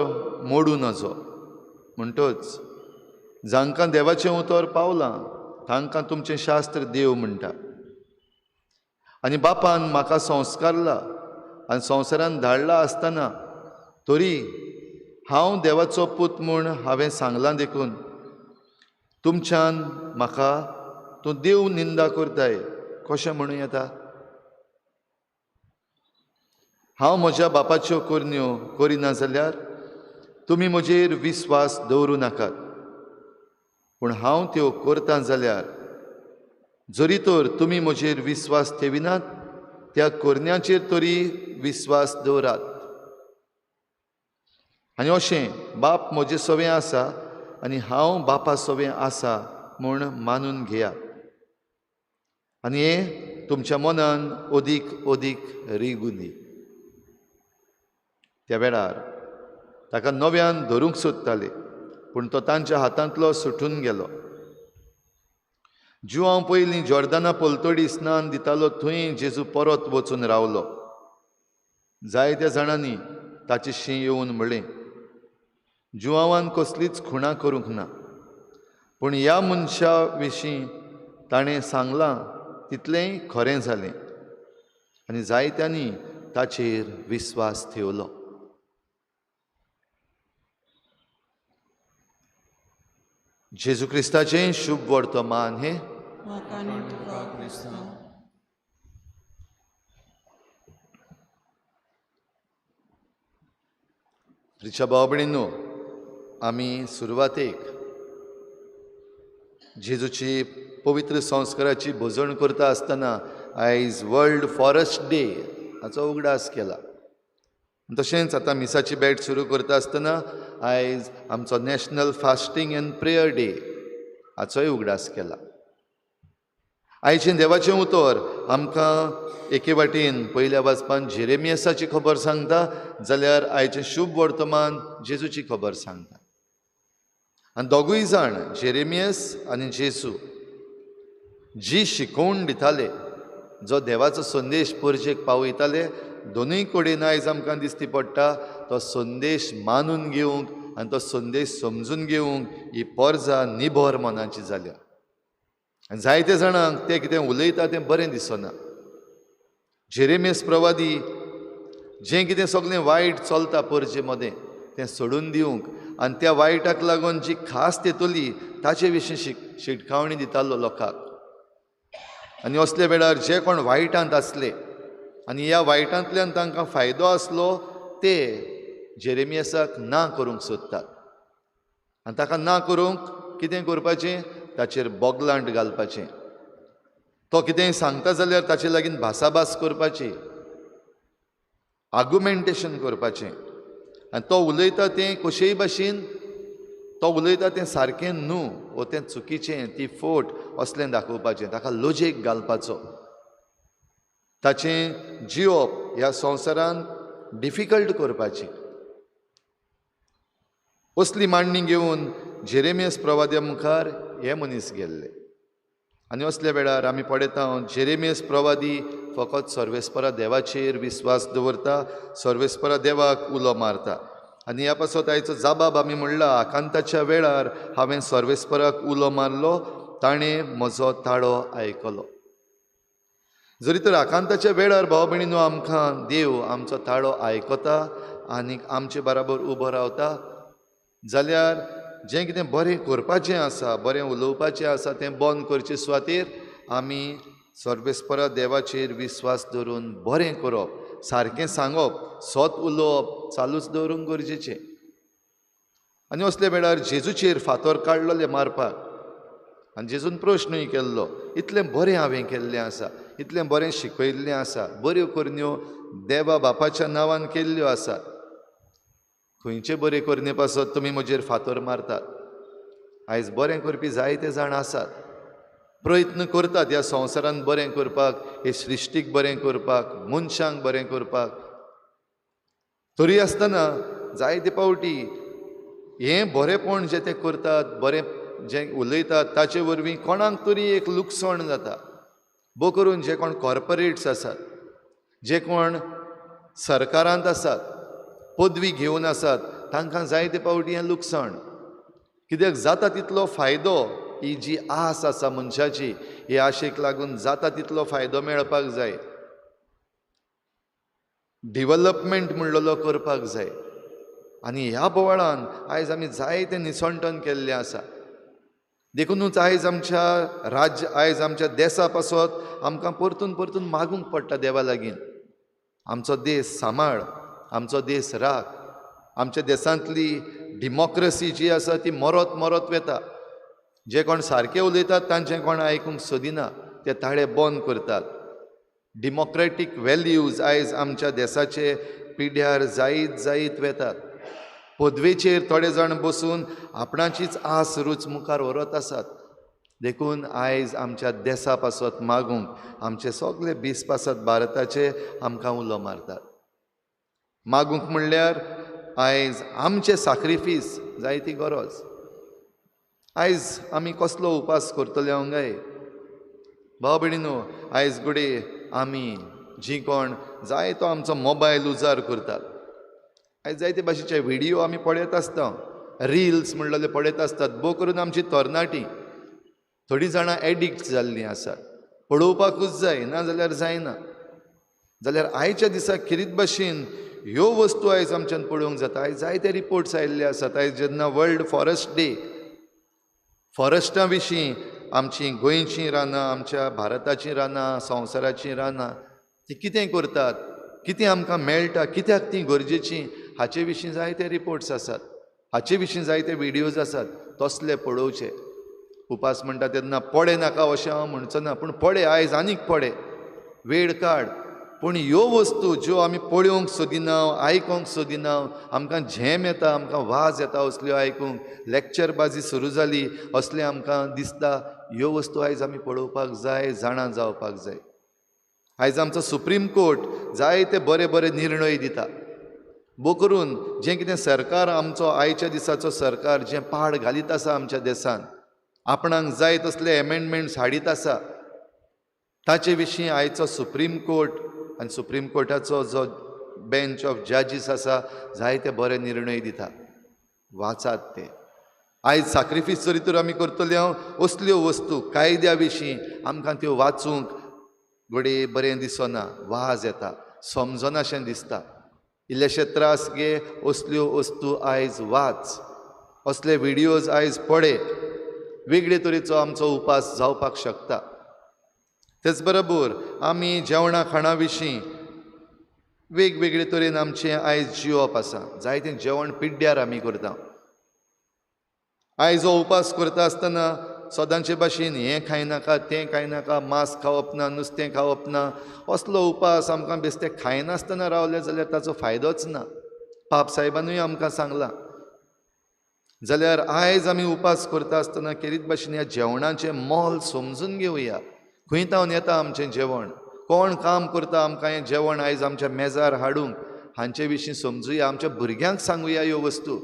मोडूं नजो. म्हणटच जांकां देवाचें उतर पावलां तांकां तुमचें शास्त्र देव म्हणटा. आनी बापान म्हाका संस्कारला आनी संवसारान धाडला आसतना तरी हांव देवाचो पूत म्हूण हांवें सांगलां देखून तुमच्यान म्हाका तूं देव निंदा करताय कशें म्हणूं येता? हांव म्हज्या बापाच्यो करण्यो करिना जाल्यार तुमी म्हजेर विस्वास दवरूं नाकात, पूण हांव त्यो करतां जाल्यार जरी तर तुमी म्हजेर विस्वास ठेविनात त्या करण्याचेर तरी विस्वास दवरात. आनी अशें बाप म्हजे सवें आसा आनी हांव बापा सवें आसा म्हूण मानून घेयात, आनी हें तुमच्या मनान अदीक अदीक रिगूं दी. त्या वेळार ताका नव्यान धरूंक सोदताले, पूण तो तांच्या हातांतलो सुटून गेलो. जुवांव पयलीं जॉर्दाना पलतडी स्नान दितालो थंय जेजू परत वचून रावलो. जायत्या जाणांनी ताचे शी येवन म्हणलें, जुवांवान कसलीच खुणा करूंक ना, पूण ह्या मनशा विशीं ताणें सांगलां तितलेंय खरें जालें. आनी जायत्यांनी ताचेर विस्वास ठेवलो. जेजू क्रिस्ताचें शुभ वर्तमान हें। प्रिच्या भाव भयणींनो, आमी सुरवातेक जेजूची पवित्र संस्काराची भोजण करता आसतना आयज वर्ल्ड फॉरेस्ट डे हाचो उगडास केला। तशेंच आतां मिसाची भेट सुरू करता आसतना आयज आमचो national fasting and prayer day हाचोय उगडास केला। आयचें देवाचें उतर आमकां एके वाटेन पयल्या वाचपान जेरेमियासाची खबर सांगता, जाल्यार आयचें शुभ वर्तमान जेजूची खबर सांगता। आनी दोगूय जाण जेरेमियस आनी जेजू जी शिकोवण दिताले, जो देवाचो संदेश परजेक पावयताले, दोनूय कडेन आयज आमकां दिसती पडटा तो संदेश मानून घेवंक आनी तो संदेश समजून घेवंक ही पोरजा निभर मनाची जाल्या। आनी जायते जाणांक ते कितें उलयता तें बरें दिसना। जेरेमियस प्रवादी जें कितें सगळें वायट चलता परजे मदें तें सोडून दिवंक आनी त्या वायटाक लागून जी खास येतली ताचे विशीं शिटकावणी दितालो लोकांक। आनी असल्या वेळार जे कोण वायटांत आसले आनी ह्या वायटांतल्यान तांकां फायदो आसलो ते जेरेमियसाक ना करूंक सोदतात। आनी ताका ना करूंक कितें करपाचें, ताचेर बोगलांट घालपाचें, तो कितेंय सांगता जाल्यार ताचे लागीं भासाभास करपाची, आर्ग्युमेंटेशन करपाचें। आनी तो उलयता तें कशेय भाशेन, तो उलयता तें सारकें न्हू वो तें चुकीचें, ती फोट असलें दाखोवपाचें, ताका लजेक घालपाचो, ताचें जिवप ह्या संवसारान डिफिकल्ट करपाचें। असली मांडणी घेवन जेरेमियस प्रवाद्या मुखार हे मनीस गेल्ले। आनी असल्या वेळार आमी पळयता जेरेमियस प्रवादी फकत सर्वेस्परा देवाचेर विस्वास दवरता, सर्वेस्परा देवाक उलो मारता। आनी ह्या पासत आयचो जाबाब आमी म्हणला, आकांताच्या वेळार हांवें सर्वेस्पराक उलो मारलो, ताणें म्हजो ताळो आयकलो। जरी तर आकांताच्या वेळार भाव भयणीनो आमकां देव आमचो ताळो आयकता आनी आमचे बराबर उबो रावता, जाल्यार जें कितें बरें करपाचें आसा, बरें उलोवपाचें आसा तें बंद करचे सुवातेर आमी सर्वेस्परा देवाचेर विस्वास दवरून बरें करप, सारकें सांगप, सत उलोवप चालूच दवरूंक गरजेचें। आनी असल्या वेळार जेजूचेर फातर काडलोले मारपाक, आनी जेजून प्रश्नूय केल्लो, इतलें बरें हांवें केल्लें आसा, इतलें बरें शिकयल्लें आसा, बऱ्यो करण्यो देवा बापाच्या नांवान केल्ल्यो आसात, खंयचे बरे करणे पासत तुमी म्हजेर फातर मारतात? आयज बरें करपी जायते जाण आसात, प्रयत्न करतात ह्या संवसारान बरें करपाक, हे सृश्टीक बरें करपाक, मनशांक बरें करपाक। तरी आसतना जायते फावटी हें बरेंपण जें ते करतात, बरें जें उलयतात ताचे वरवीं कोणाक तरी एक लुकसाण जाता। भोव करून जे कोण कॉर्पोरेट्स आसात, जे कोण सरकारांत आसात, पदवी घेवन आसात, तांकां जायते फावटी हें लुकसाण कित्याक जाता तितलो फायदो, ही जी आस आसा मनशाची, हे आशेक लागून जाता तितलो फायदो मेळपाक जाय, डिवलपमेंट म्हणलेलो करपाक जाय। आनी ह्या बोवाळान आयज आमी जायतें निसणटन केल्लें आसा। देखुनूच आयज आमच्या राज्य, आयज आमच्या देसा पासत आमकां परतून परतून मागूंक पडटा देवा लागीं, आमचो देश सांबाळ, आमचो देश राख। आमच्या देशांतली डिमॉक्रसी जी आसा ती मरत मरत वता। जे कोण सारके उलयतात तांचें कोण आयकूंक सोदिना, ते ताळे बंद करतात। डिमॉक्रेटीक वेल्यूज आयज आमच्या देसाचे पिड्यार जायत जायत वेतात। पदवेचेर थोडे जाण बसून आपणाचीच आस रूच मुखार व्हरत आसात। देखून आयज आमच्या देसा पासत मागूंक आमचे सगळे बीस पासत भारताचे आमकां उलो मारतात। मागूंक म्हणल्यार आयज आमचे साक्रिफीस जायती गरज। आयज आमी कसलो उपास करतले हांव गाय भाव भयणीनो, आयज घडये आमी जी कोण जाय तो आमचो मोबायल उजार करतात। आयज जायते भाशेचे व्हिडियो आमी पळयत आसता, रिल्स म्हणलेले पळयत आसतात। भोव करून आमची तरणाटी थोडीं जाणां एडिक्ट जाल्लीं आसात, पळोवपाकूच जाय, ना जाल्यार जायना। जाल्यार आयच्या दिसा खेरीत भाशेन ह्यो वस्तू आयज आमच्यान पळोवंक जाता। आयज जायते रिपोर्ट्स आयिल्ले आसात। आयज जेन्ना वर्ल्ड फॉरेस्ट डे फॉरेस्टा विशीं, आमचीं गोंयचीं रानां, आमच्या भारताचीं रानां, संवसाराचीं रानां ती कितें करतात, कितें आमकां मेळटा, कित्याक तीं गरजेचीं, हाचे विशीं जायते रिपोर्ट्स आसात, हाचे विशीं जायते विडियोज आसात, तसले पळोवचे. उपास म्हणटा तेन्ना पडे नाका अशें हांव म्हणचो ना, पूण पडे, आयज आनीक पडे, वेळ काड, पूण ह्यो वस्तू ज्यो आमी पळोवंक सोदिना, आयकोंक सोदिना, आमकां झेम येता, आमकां वाज येता असल्यो आयकूंक, लॅक्चरबाजी सुरू जाली असलें आमकां दिसता, ह्यो वस्तू आयज आमी पळोवपाक जाय, जाणा जावपाक जाय. आयज आमचो सुप्रीम कोर्ट जायते बरे बरे निर्णय दिता, भो करून जें कितें सरकार आमचो आयच्या दिसाचो सरकार जें पाड घालीत आसा आमच्या देसान, आपणाक जाय तसले एमेंडमेंट्स हाडीत आसा, ताचे विशीं आयचो सुप्रीम कोर्ट आनी सुप्रीम कोर्टाचो जो बेंच ऑफ जजीस आसा जायते बरे निर्णय दिता. वाचात ते. आयज साक्रिफीस जरी तर आमी करतले हांव असल्यो वस्तू कायद्या विशीं आमकां त्यो वाचूंक घडये बरें दिसना, वाज येता, समजनाशें दिसता, इल्लेशे त्रास घे, असल्यो वस्तू आयज वाच, असले विडियोज आयज पळय, वेगळे तरेचो आमचो उपास जावपाक शकता. तेच बरोबर आमी जेवणा खाणा विशीं वेगवेगळे तरेन आमचें आयज जिवप आसा, जायतें जेवण पिड्ड्यार आमी करता. आयज हो उपास करता आसतना सदांचे भाशेन हें खायनाका, तें खायनाका, मांस खावप ना, नुस्तें खावप ना, असलो उपास आमकां बेस्ते खायनासतना रावले जाल्यार ताचो फायदोच ना. पाप साहेबानूय आमकां सांगलां. जाल्यार आयज आमी उपास करता आसतना खेरीत भाशेन ह्या जेवणाचें मोल समजून घेवया. खंय तावन येता आमचें जेवण, कोण काम करता आमकां हें जेवण आयज आमच्या मेजार हाडूंक, हांचे विशीं समजुया, आमच्या भुरग्यांक सांगुया ह्यो वस्तू.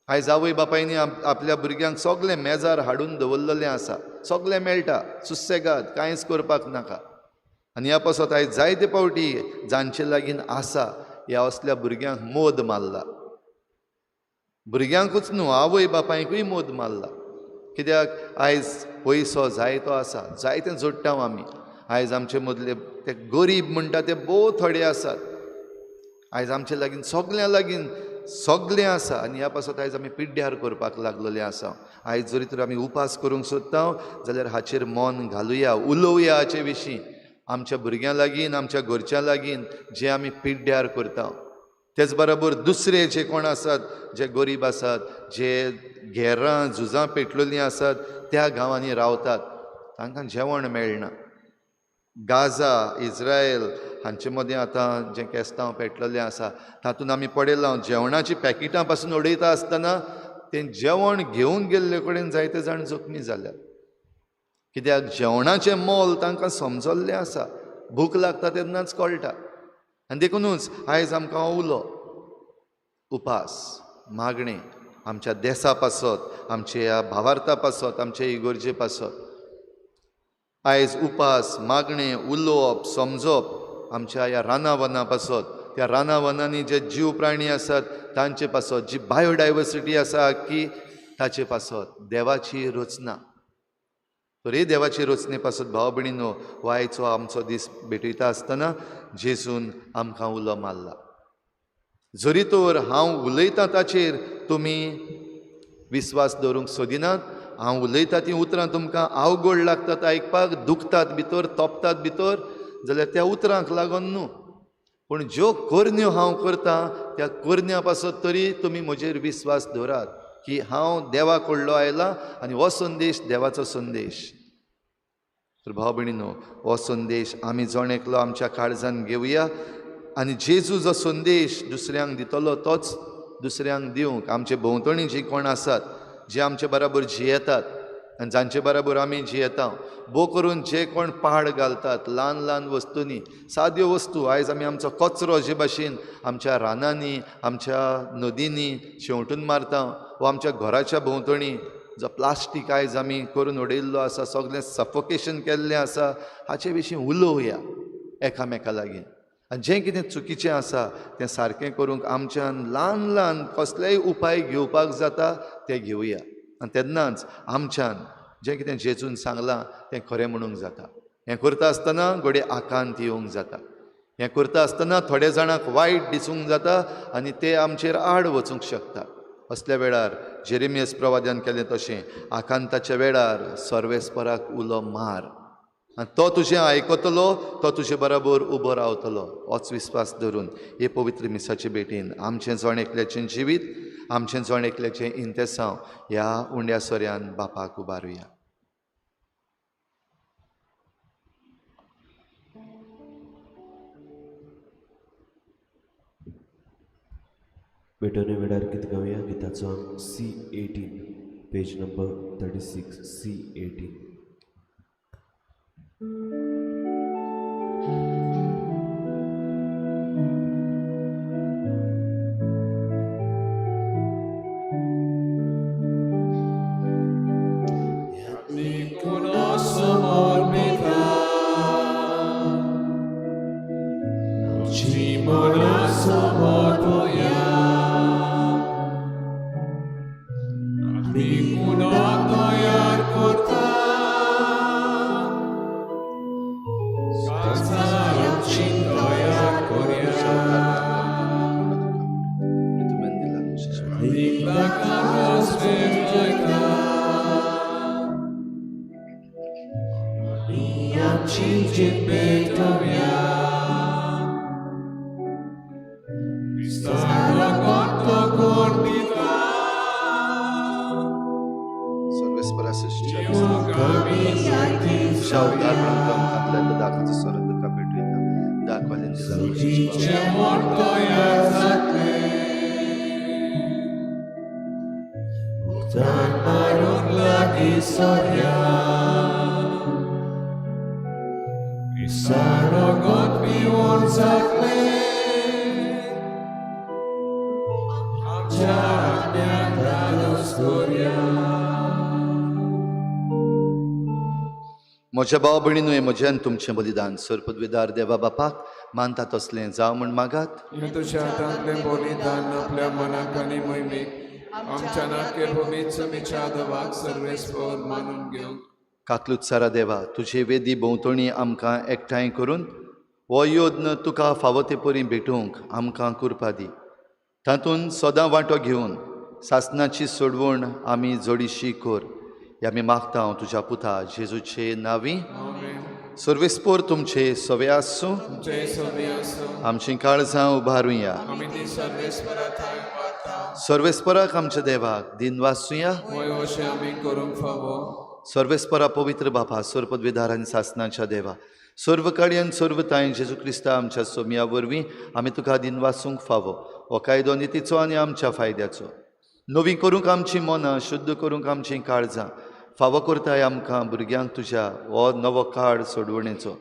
आयज आवय बापायनी आपल्या भुरग्यांक सगळें मेजार हाडून दवरलेलें आसा, सगळें मेळटा, सुसेगाद, कांयच करपाक नाका. आनी ह्या पासत आयज जायते फावटी जांचे लागीं आसा ह्या असल्या भुरग्यांक मोद मारला. भुरग्यांकूच न्हू, आवय बापायकूय मोद मारला. कित्याक आयज पयसो जायतो आसा, जायतें जोडटा आमी. आयज आमचे मदले ते गरीब म्हणटा ते भोव थोडे आसात. आयज आमचे लागीं सगळ्यां लागीं सगळें आसा आनी ह्या पासत आयज आमी पिड्ड्यार करपाक लागलेले आसा. आयज जरी तर आमी उपास करूंक सोदता जाल्यार हाचेर मन घालुया, उलोवया हाचे विशीं आमच्या भुरग्यां लागीं, आमच्या घरच्यां लागीं जे आमी पिड्ड्यार करता. तेच बरोबर दुसरे जे कोण आसात, जे गरीब आसात, जे घेरां झुजां पेटलेलीं आसात त्या गांवांनी रावतात, तांकां जेवण मेळना. गाझा, इस्रायल हांचे मदें आतां जें केस्तांव पेटलेलें आसा तातूंत आमी पळयलां, जेवणाचीं पॅकेटां पासून उडयता आसतना तें जेवण घेवन गेल्ले कडेन जायते जाण जखमी जाल्यात. कित्याक जेवणाचें मोल तांकां समजल्लें आसा, भूक लागता तेन्नाच कळटा. आनी देखुनूच आयज आमकां उलो उपास मागणें आमच्या देसा पासत, आमच्या ह्या भावार्था पासत, आमच्या इगर्जे पासत आयज उपास मागणें उलोवप समजप आमच्या ह्या रानां वनां पासत, त्या रानां वनांनी जे जीव प्राणी आसात तांचे पासत, जी बायोडायवर्सिटी आसा की ताचे पासत देवाची रचना. तर हे देवाची रचने पासत भाव भयणीनो, हो आयचो आमचो दीस भेटयता आसतना जेजून आमकां उलो मारला. जरी तर हांव उलयतां ताचेर तुमी विस्वास दवरूंक सोदिनात, हांव उलयतां तीं उतरां तुमकां अवघड लागतात आयकपाक, दुखतात भितर, तोपतात भितर, जाल्यार त्या उतरांक लागून न्हू, पूण ज्यो करण्यो हांव करतां त्या करण्या पासत तरी तुमी म्हजेर विस्वास दवरात की हांव देवा कडलो आयला आनी हो संदेश देवाचो संदेश. तर भाव भयणीनो, हो संदेश आमी जण एकलो आमच्या काळजान घेवया आनी जेजू जो संदेश दुसऱ्यांक दितलो तोच दुसऱ्यांक दिवंक आमचे भोंवतणी जी कोण आसात, जे आमचे बराबर जियेतात आनी जांचे बराबर आमी जियेता, भोव करून जे कोण पाड घालतात ल्हान ल्हान वस्तूंनी, साद्यो वस्तू. आयज आमी आमचो कचरो जे भाशेन आमच्या रानांनी, आमच्या नदींनी शेंवटून मारता, वा आमच्या घराच्या भोंवतणी जो प्लास्टीक आयज आमी करून उडयल्लो आसा, सगळें सफोकेशन केल्लें आसा, हाचे विशीं उलोवया एकामेका लागीं. आनी जें कितें चुकीचें आसा तें सारकें करूंक आमच्यान ल्हान ल्हान कसलेय उपाय घेवपाक जाता ते घेवया आनी तेन्नाच आमच्यान जें कितें जेजून सांगलां तें खरें म्हणूंक जाता. हें करता आसतना घडये आकांत येवंक जाता, हें करता आसतना थोड्या जाणांक वायट दिसूंक जाता आनी ते आमचेर आड वचूंक शकता. असल्या वेळार जेरेमियस प्रवाद्यान केलें तशें आकांताच्या वेळार सर्वेस्पराक उलो मार आनी तो तुजें आयकतलो, तो तुजे बराबर उबो रावतलो. होच विस्वास धरून हे पवित्र मिसाचे भेटीन आमचें जण एकल्याचें जिवीत, आमचें जण एकल्याचें इंतेसांव ह्या उंड्या सोऱ्यान बापाक उबारुया. भेटवणे वेळार गीत गावया. गिताचो अंक C18, page number 36, C18. म्हज्या भाव भयणीनूय म्हजें तुमचें बलिदान सरपदवेदार देवा बापाक मानता तसलें जावं म्हूण मागात. हें तुज्या हातांतलें बलिदान आपल्या मनाक आनी मोहिमेक आमच्या नाके भूमीत समीच्या देवाक सर्वेस्पर मानून घेवंक. काकलूत सारा देवा, तुजे वेदी भोंवतणी आमकां एकठांय करून हो यत्न तुका फावो ते परी भेटूंक आमकां कृपा दी. तातूंत सदां वांटो घेवन सासनाची सोडवण आमी जोडीशी कर. ह्या आमी मागता हांव तुज्या पुता जेजूचे नांवी. सर्वेस्पोर तुमचे सवे आसूं. आमचीं काळजां उबारुया. सर्वेस्पराक आमच्या देवाक दिनवासुया. सर्वेस्परा पवित्र बापा, सर्वपदवीधार आनी सासनाच्या देवा, सर्व काडयन सर्व तांय जेजू क्रिस्ता आमच्या सोमया वरवीं आमी तुका दिनवासूंक फावो. हो कायदो नितीचो आनी आमच्या फायद्याचो. नवी करूंक आमचीं मनां, शुद्ध करूंक आमचीं काळजां, फावो करताय आमकां भुरग्यांक तुज्या हो नवो काळ सोडवणेचो.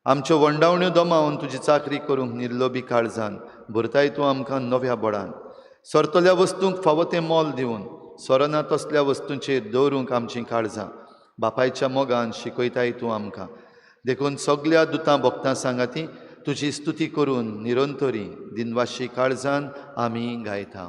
आमच्यो वंडावण्यो दमावन तुजी चाकरी करूंक निर्लोबी काळजान भरताय तूं आमकां नव्या बळान. सरतल्या वस्तूंक फावो तें मोल दिवन सरना तसल्या वस्तूंचेर दवरूंक आमचीं काळजां बापायच्या मोगान शिकयताय तूं आमकां. देखून सगल्या दुतां भक्तां सांगाती तुजी स्तुती करून निरंतरी दिनवाशी काळजान आमी गायता.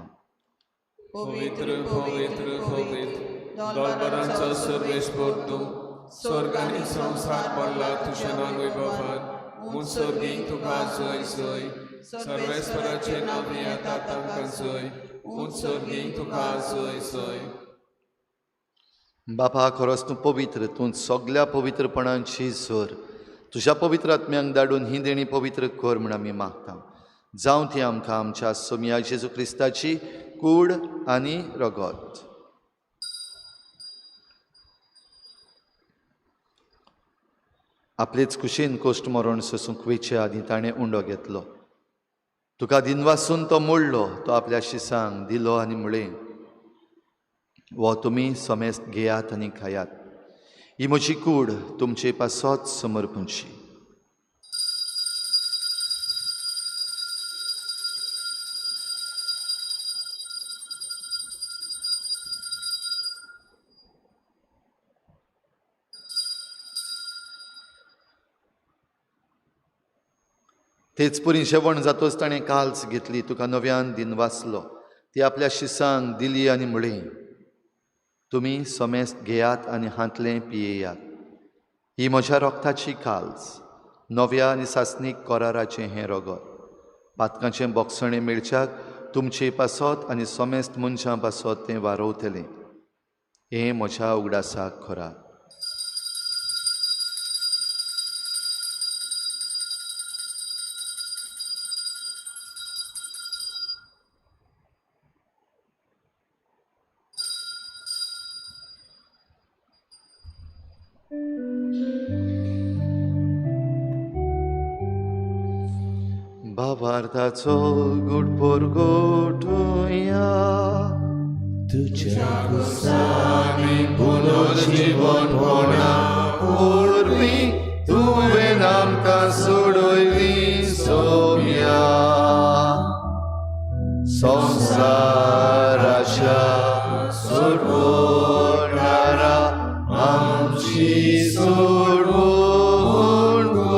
पवित्र पवित्र पवित्र दरबारांचो सर्वेस्पर तूं, स्वर्ग आनी संवसार पडला तुज्या नांव वैभवान. म्हूण स्वर्गीक तुका जय जय. सर्वेस्पराचें नांव येता तांकां जय. म्हूण स्वर्गीक तुका जय जय. बापा, खरोच तूं पवित्र, तूं सगल्या पवित्रपणांची जोर. तुज्या पवित्र आत्म्यांक धाडून ही देणी पवित्र कर म्हूण आमी मागता. जावं ती आमकां आमच्या सोमया जेजू क्रिस्ताची कूड आनी रगत. आपलेच कुशीन कोश्ट मरण सोसूंक वयचे आदीं ताणें उंडो घेतलो. तुका दिनवासून तो मोडलो, तो आपल्या शिसांक दिलो आनी म्हळें, हो तुमी समेस्त घेयात आनी खायात. ही म्हजी कूड तुमचे पासत समर्पणची. तेच परी जेवण जातोच ताणें काल्स घेतली, तुका नव्यान दिनवासलो, ती आपल्या शिसांक दिली आनी म्हळें, तुमी समेस्त घेयात आनी हांतलें पियेयात. ही म्हज्या रोगताची काल्स, नव्या आनी सासणीक कराराचें हें रगत. पातकांचें बोगसणें मेळच्याक तुमचे पासत आनी समेस्त मनशां पासत तें वारोवतलें. हें म्हज्या उगडासाक करात. भावार्थाचो गुडपोर गोठुया तुज्या पुनर्जीवनपणा वरवीं तुवें आमकां सोडयली सोम्या. संवसाराच्या सोडवणारा आमची सोडवण कर.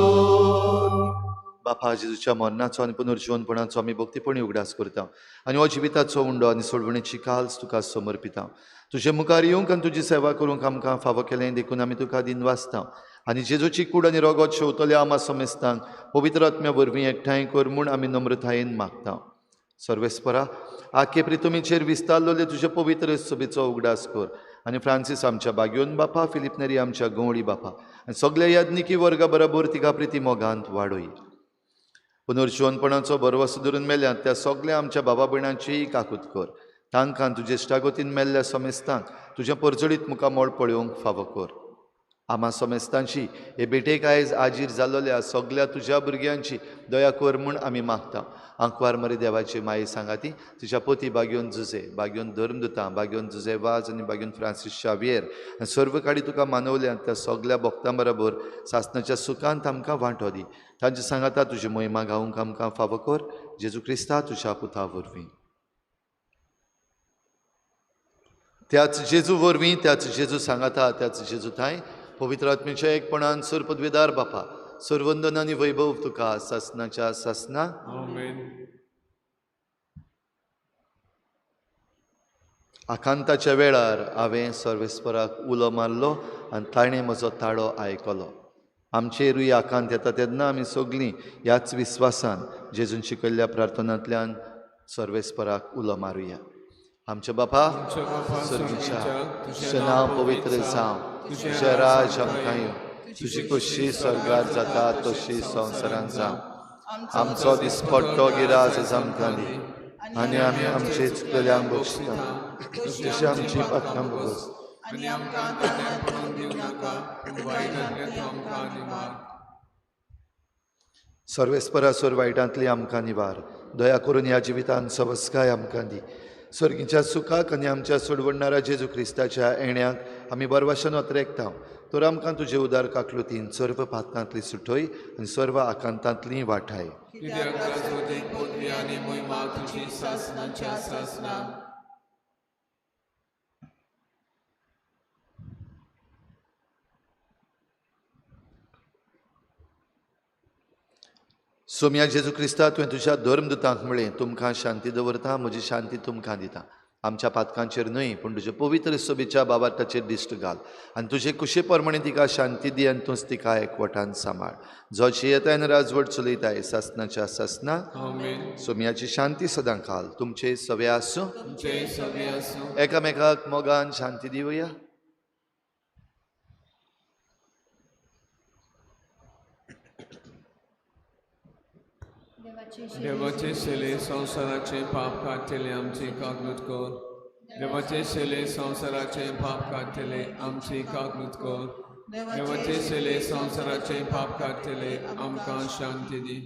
बापा, जेजूच्या मरणाचो आनी पुनर्जीवनपणाचो आमी भक्तीपणी उगडास करता आनी हो जिविताचो उंडो आनी सोडवणेची काल्स तुका समर्पिता. तुजे मुखार येवंक आनी तुजी सेवा करूंक आमकां फावो केलें देखून आमी तुका दिनवासता आनी जेजूची कूड आनी रोगोत शेवतल्या आमा समेस्तांक पवित्र आत्म्या वरवीं एकठांय कर म्हूण आमी नम्रतायेन मागता. सर्वेस्परा, आखे प्रितुमीचेर विस्तारलेले तुजे पवित्र सभेचो उगडास कर आनी फ्रांसीस आमच्या बाग्योन बापा, फिलीप नेरी आमच्या गंवळी बापा आनी सगल्या याज्ञिकी वर्गा बरोबर तिका प्रिती मोगांत वाडय. पुनर्जीवनपणाचो भरवंसो धरून मेल्यात त्या सगल्या आमच्या बाबा भयणांचीय काकूत कर. तांकां तुजे इश्टागतीन मेल्ल्या समेस्तांक तुजें परजळीत मुखामळ पळोवंक फावो कर. आमा समेस्तांची हे भेटेक आयज आजीर जाल्लोल्या सगल्या तुज्या भुरग्यांची दया कर म्हूण आमी मागता. आंकवार मरे देवाची माये सांगाती तुज्या पोती बाग्योन जुजे, बाग्योन धर्मदुतां, बाग्योन जुजे वाज आनी बाग्योन फ्रांसीस शावियर आनी सर्व काडी तुका मानवल्या त्या सगल्या भक्तां बरोबर सासणाच्या सुखांत आमकां वांटो दी. तांचे सांगाता तुजी मोहिमा गावंक आमकां फावो कर. जेजू क्रिस्ता तुज्या पुता वरवीं. त्याच जेजू वरवीं, त्याच जेजू सांगाता, त्याच जेजू थांय पवित्र आत्म्याच्या एकपणान सर पदवेदार बापा, सर्वंदन आनी वैभव तुका सासनाच्या सासना. आमेन. आकांताच्या वेळार हांवें सर्वेस्पराक उलो मारलो आनी ताणें म्हजो ताळो आयकलो. आमचेरूय आकांत येता तेन्ना आमी सगळीं ह्याच विस्वासान जेजून शिकयल्ल्या प्रार्थनांतल्यान सर्वेस्पराक उलो मारुया. आमच्या बापा स्वर्गीच्या, तुजें नांव पवित्र जावं, तुजें राज आमकां येवं, तुजी खोशी स्वर्गार जाता तशी संवसारांत जावं. आमचो दिसपट्टो गिराज आमकां दी आनी आमी आमचे चुकलेल्यांक बक्षिता तशी आमची पातकां भोगस आनी आमकां ताण्यार पडूंक दिवं नाका, पूण वायटांतल्यान तूं आमकां निवार. सर्वेस्परा सोर वायटांतली आमकां निवार. दया करून ह्या जिवितांत सवस्काय आमकां दी. स्वर्गीच्या सुखाक आनी आमच्या सोडवणणारा जेजू क्रिस्ताच्या येण्याक आमी बरवाशन अत्रेकता. तर आमकां तुजे उदार काकलुतीन सर्व पातकांतली सुटय आनी सर्व आकांतांतली वाठाय. कित्याक राजवटीक पदवी आनी मोहिमा तुजी सासणाच्या सासणा. सोम्या जेजू क्रिस्ता, तुवें तुज्या धर्मदुतांक म्हळें, तुमकां शांती दवरता, म्हजी शांती तुमकां दिता. आमच्या पातकांचेर न्हय पूण तुजे पवित्र सभेच्या बाबार्थाचेर दिश्ट घाल आनी तुजे कुशे प्रमाणे तिका शांती दी आनी तूंच तिका एकवटान सांबाळ. जो जियेताय आनी राजवट चलयताय सासणाच्या सासना. आमेन. सोम्याची शांती सदां काल तुमचे सवे आसूं. तुमचे सवे आसूं. एकामेकाक मोगान शांती दिवया. देवाचे शेले संवसाराचे पाप काडटले आमची काकलूत कर. देवाचे शेले संवसाराचे पाप काडटले आमची काकलूत कर. देवाचे शेले संवसाराचे पाप काडटले आमकां शांती दी.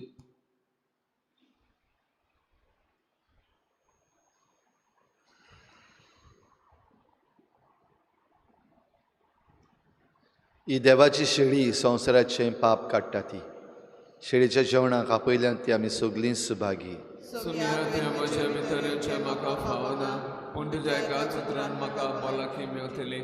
ही देवाची शेळी संवसाराचें पाप काडटा. ती शेळीच्या जेवणाक आपयल्यान ती आमी सगळीं सुभागी. सोम्या, तुवें म्हज्या भितर येवचें म्हाका फावना, पूण तुज्या एकाच उतरान म्हाका भलायकी मेवतली.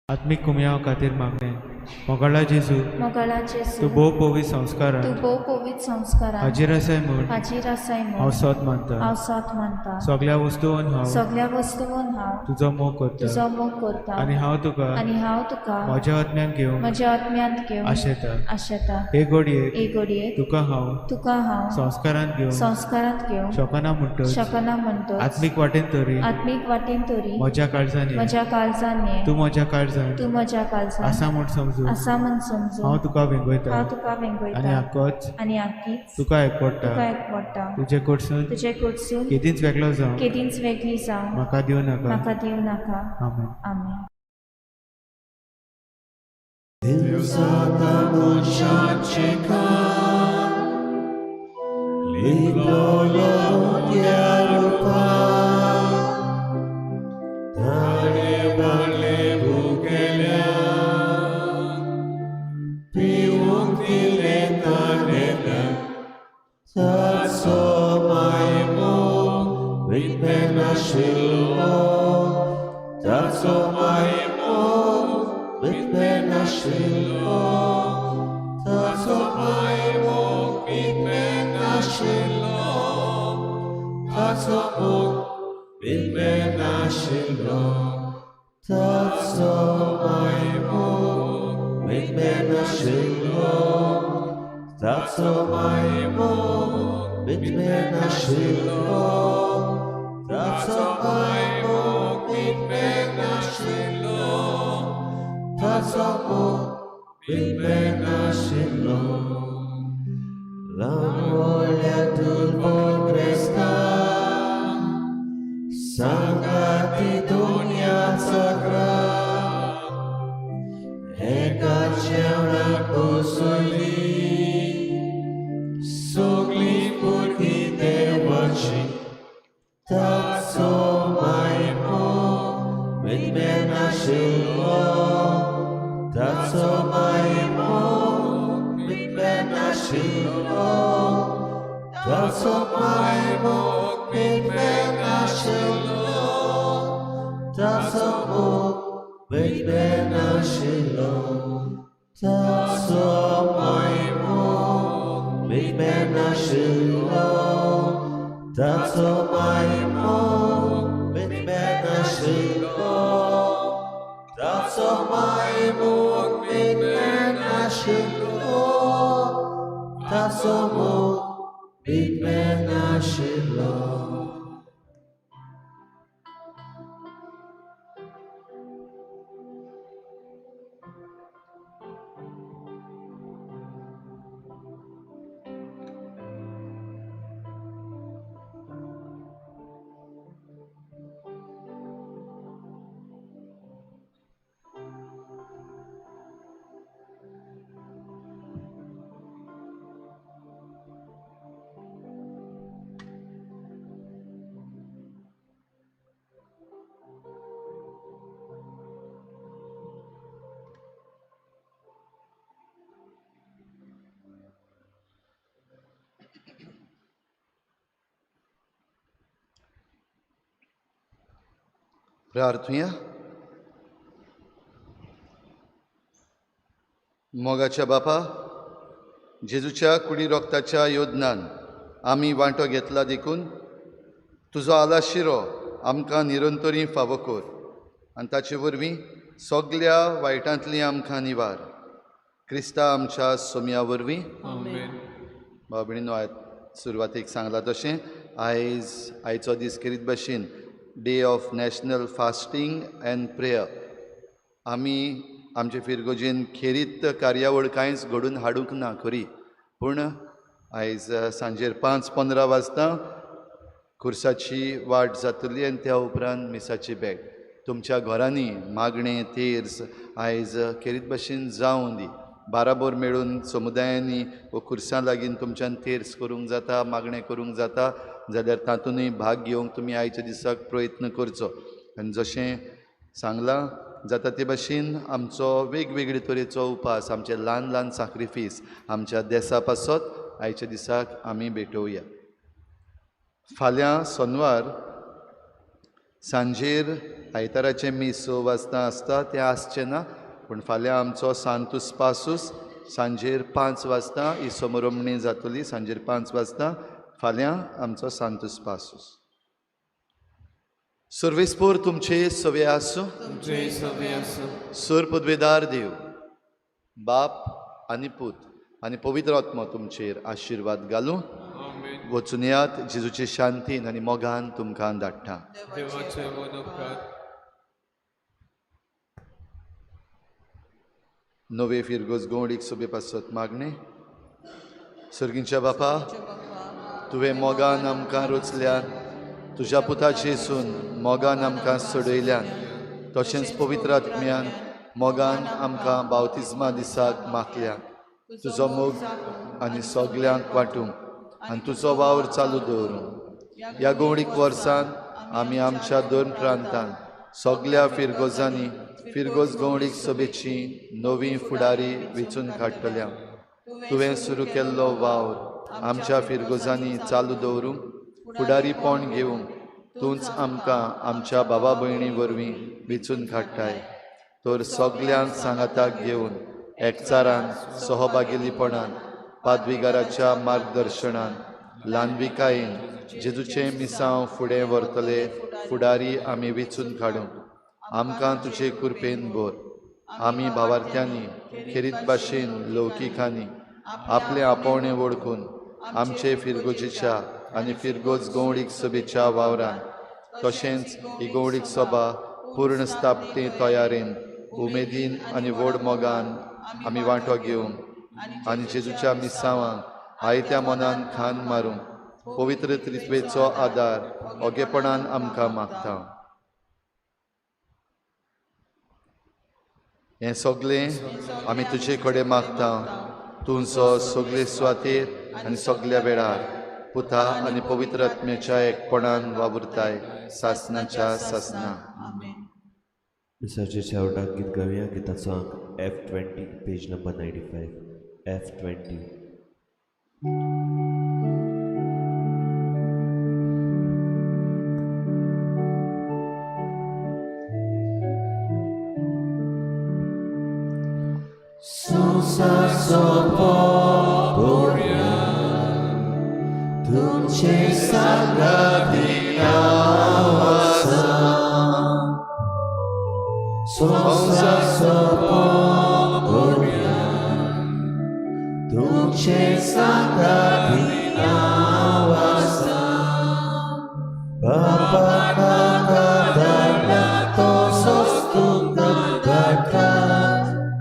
आत्मीक कुमयाव खातीर मागणें. मोगाळा जेजू, मोगाळा जेजू, तूं भोव पवित्र संस्कारान, तूं भोव पवित्र संस्कारान हाजीर आसाय म्हूण, हाजीर आसाय म्हूण हांव सोद मानता, हांव सोद मानता। सगळ्या वस्तून हांव, सगळ्या वस्तून हांव तुजो मोग करता, तुजो मोग करता आनी हांव तुका, आनी हांव तुका म्हज्या आत्म्यान घेवंक, म्हज्या आत्म्यांत घेवंक आशेता। आशेता। हे घडयेक, हे घडयेक तुका हांव, तुका हांव संस्कारांत घेवंक, संस्कारांत घेवंक शकना म्हणटच, शकना म्हणटच आत्मीक वाटेन तरी, आत्मीक वाटेन तरी म्हज्या काळजान, म्हज्या काळजान ये, तूं म्हज्या काळजान, तूं म्हज्या काळजान आसा म्हूण समजून, आसा म्हूण समजून हांव तुका वेंगयता, हांव तुका वेंगयता आनी आकोच, आनी आकीच तुका एकवडटा, तुका एकवडटा। तुजे कडसून, तुजे कडसून केदींच वेगळो जावं, केदींच वेगळी जावं म्हाका दिवं नाका, म्हाका दिवं नाका। आमेन। आमेन। देव जाता मनशाचें काम, लिपलोलो त्या रुपान, ताणें भरलें भुकेल्यांक, पिवंक दिलें ताणें, ताचो मायमोग विटमेनाशिल्लो, ताचो मायमोग विटमेनाशिल्लो, ताचो मायमोग विटमेनाशिल्लो, ताचो मोग विटमेनाशिल्लो, ताचो मायमोग विटमेनाशिल्लो, ताचो मायमोग विटमेनाशिल्लो, ताचो मायमोग विटमेनाशिल्लो, ताचो मोग विटमेनाशिल्लो। ल्हान तुलबो क्रिस्तांव, सांगाती दुनियाचो ग्राम, एका जेवणाक बसयली, सगळीं भुरगीं देवाची, ताचो मायमोग विटमेनाशिल्लो, ताचो मायमोग विटमेनाशिल्लो, ताचो मायमोग विटमेनाशिल्लो, ताचो मोग विटमेनाशिल्लो, ताचो मायमोग विटमेनाशिल्लो, ताचो मायमोग विटमेनाशिल्लो, ताचो मायमोग विटमेनाशिल्लो, ताचो मोग विटमेनाशिल्लो। प्रार्थुया। मोगाच्या बापा, जेजूच्या कुडी रोगताच्या योगदान आमी वांटो घेतला देखून तुजो आलाशिरो आमकां निरंतरी फावो कर आनी ताचे वरवीं सगल्या वायटांतली आमकां निवार। क्रिस्ता आमच्या सोम्या वरवीं। आमेन। भाव भयणीनो, सुरवातेक सांगलां तशें आयज आयचो दीस खेरीत भशेन day of national fasting and prayer. आमी आमचे फिरगोजेन खेरीत कार्यावळ कांयच घडून हाडूंक ना खरी, पूण आयज सांजेर 5:15 वाजता खुर्साची वाट जातली आनी त्या उपरांत मिसाची बॅग तुमच्या घरांनी मागणें तेर्स आयज खेरीत भशेन जावं दी। बाराबोर मेळून समुदायांनी वो खुर्सां लागीं तुमच्यान तेर्स करूंक जाता, मागणें करूंक जाता जाल्यार तातूंतय भाग घेवंक तुमी आयच्या दिसाक प्रयत्न करचो। आनी जशें सांगलां जाता ते भशेन आमचो वेगवेगळे तरेचो उपास, आमचे ल्हान ल्हान साक्रिफीस आमच्या देसा पासत आयच्या दिसाक आमी भेटोवया। फाल्यां सोनवार सांजेर आयताराचें मीस 6 वाजता आसता, तें आसचें ना। पूण फाल्यां आमचो सांतूस पासूस सांजेर 5 वाजता ही समरमणी जातली. सांजेर 5 वाजता फाल्यां आमचो सांतूस पासूस. सर्वेस्पोर तुमचे सवे आसूं. तुमचे सवे आसूं. सर पदवेदार देव बाप आनी पूत आनी पवित्र आत्मो तुमचेर आशिर्वाद घालूं. आमेन. वचून यात जेजूचे शांतीन आनी मोगान तुमकां धाडटा. देवाचे मन उपकार. नवे फिरगोज गोवडीक सोबे पासत मागणें. सर्गींच्या बापा, तुवें मोगान आमकां रचल्यान, तुज्या पुताचे सून मोगान आमकां सोडयल्यान, तशेंच पवित्र आत्म्यान मोगान आमकां बावतिज्मा दिसाक मागल्या. तुजो मोग आनी सगल्यांक वांटूंक आनी तुजो वावर चालू दवरूंक ह्या गोवडीक वर्सान आमी आमच्या दोन प्रांतान सगल्या फिरगोजांनी फिरगोज गवळीक सभेची नवी फुडारी वेंचून काडटल्या. तुवें सुरू केल्लो वावर आमच्या फिरगोजांनी चालू दवरूंक फुडारीपण घेवंक तूंच आमकां आमच्या बाबा भयणी वरवीं वेंचून काडटाय. तर सगल्यांक सांगाताक घेवन एकचारान सहभागीपणान पादविगाराच्या मार्गदर्शनान ल्हानविकायेन जेजूचें मिसांव फुडें व्हरतले फुडारी आमी वेंचून काडूंक आमकां तुजे कृपेन भर. आमी भावार्थ्यांनी खेरीत भाशेन लौकिकांनी आपलें आपोवणें वळखून आमचे फिरगोजेच्या आनी फिरगोज गवळीक सभेच्या वावरान तशेंच ही गवळीक सभा पूर्ण स्थापते तयारेन उमेदीन आनी व्हड मोगान आमी वांटो घेवंक आनी जेजूच्या मिसांवांक आयत्या मनान खान मारूंक पवित्र त्रित्वेचो आदार ओगेपणान आमकां मागता. हें सगळें आमी तुजे कडेन मागता, तुमचो सगळे सुवातेर आनी सगल्या वेळार पुता आनी पवित्र आत्म्याच्या एकपणान वावुरताय सासनाच्या सासना. मिसाच्या शेवटाक गीत गावया. गिताचो अंक F20, page number 95. F20. तुमचे सांगाती आसा, तुमचे सांगाती आसा, बाबा नाका धाडला तसोच तुमकां धाडटा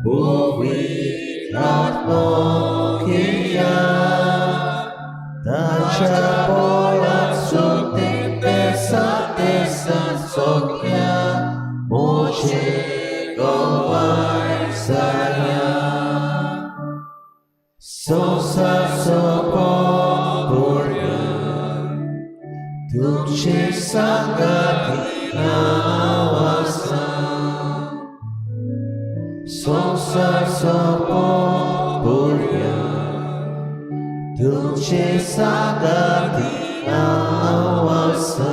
पवित्र आत्मो किया. ताच्या पोळान सुकते देसा देसा सगळ्या म्हजे गोवाय जाया. संवसार सोंपोवया तुमचे सांगाती हांव आसा. संवसार सोंपोवया तुमचे सांगाती हांव आसा.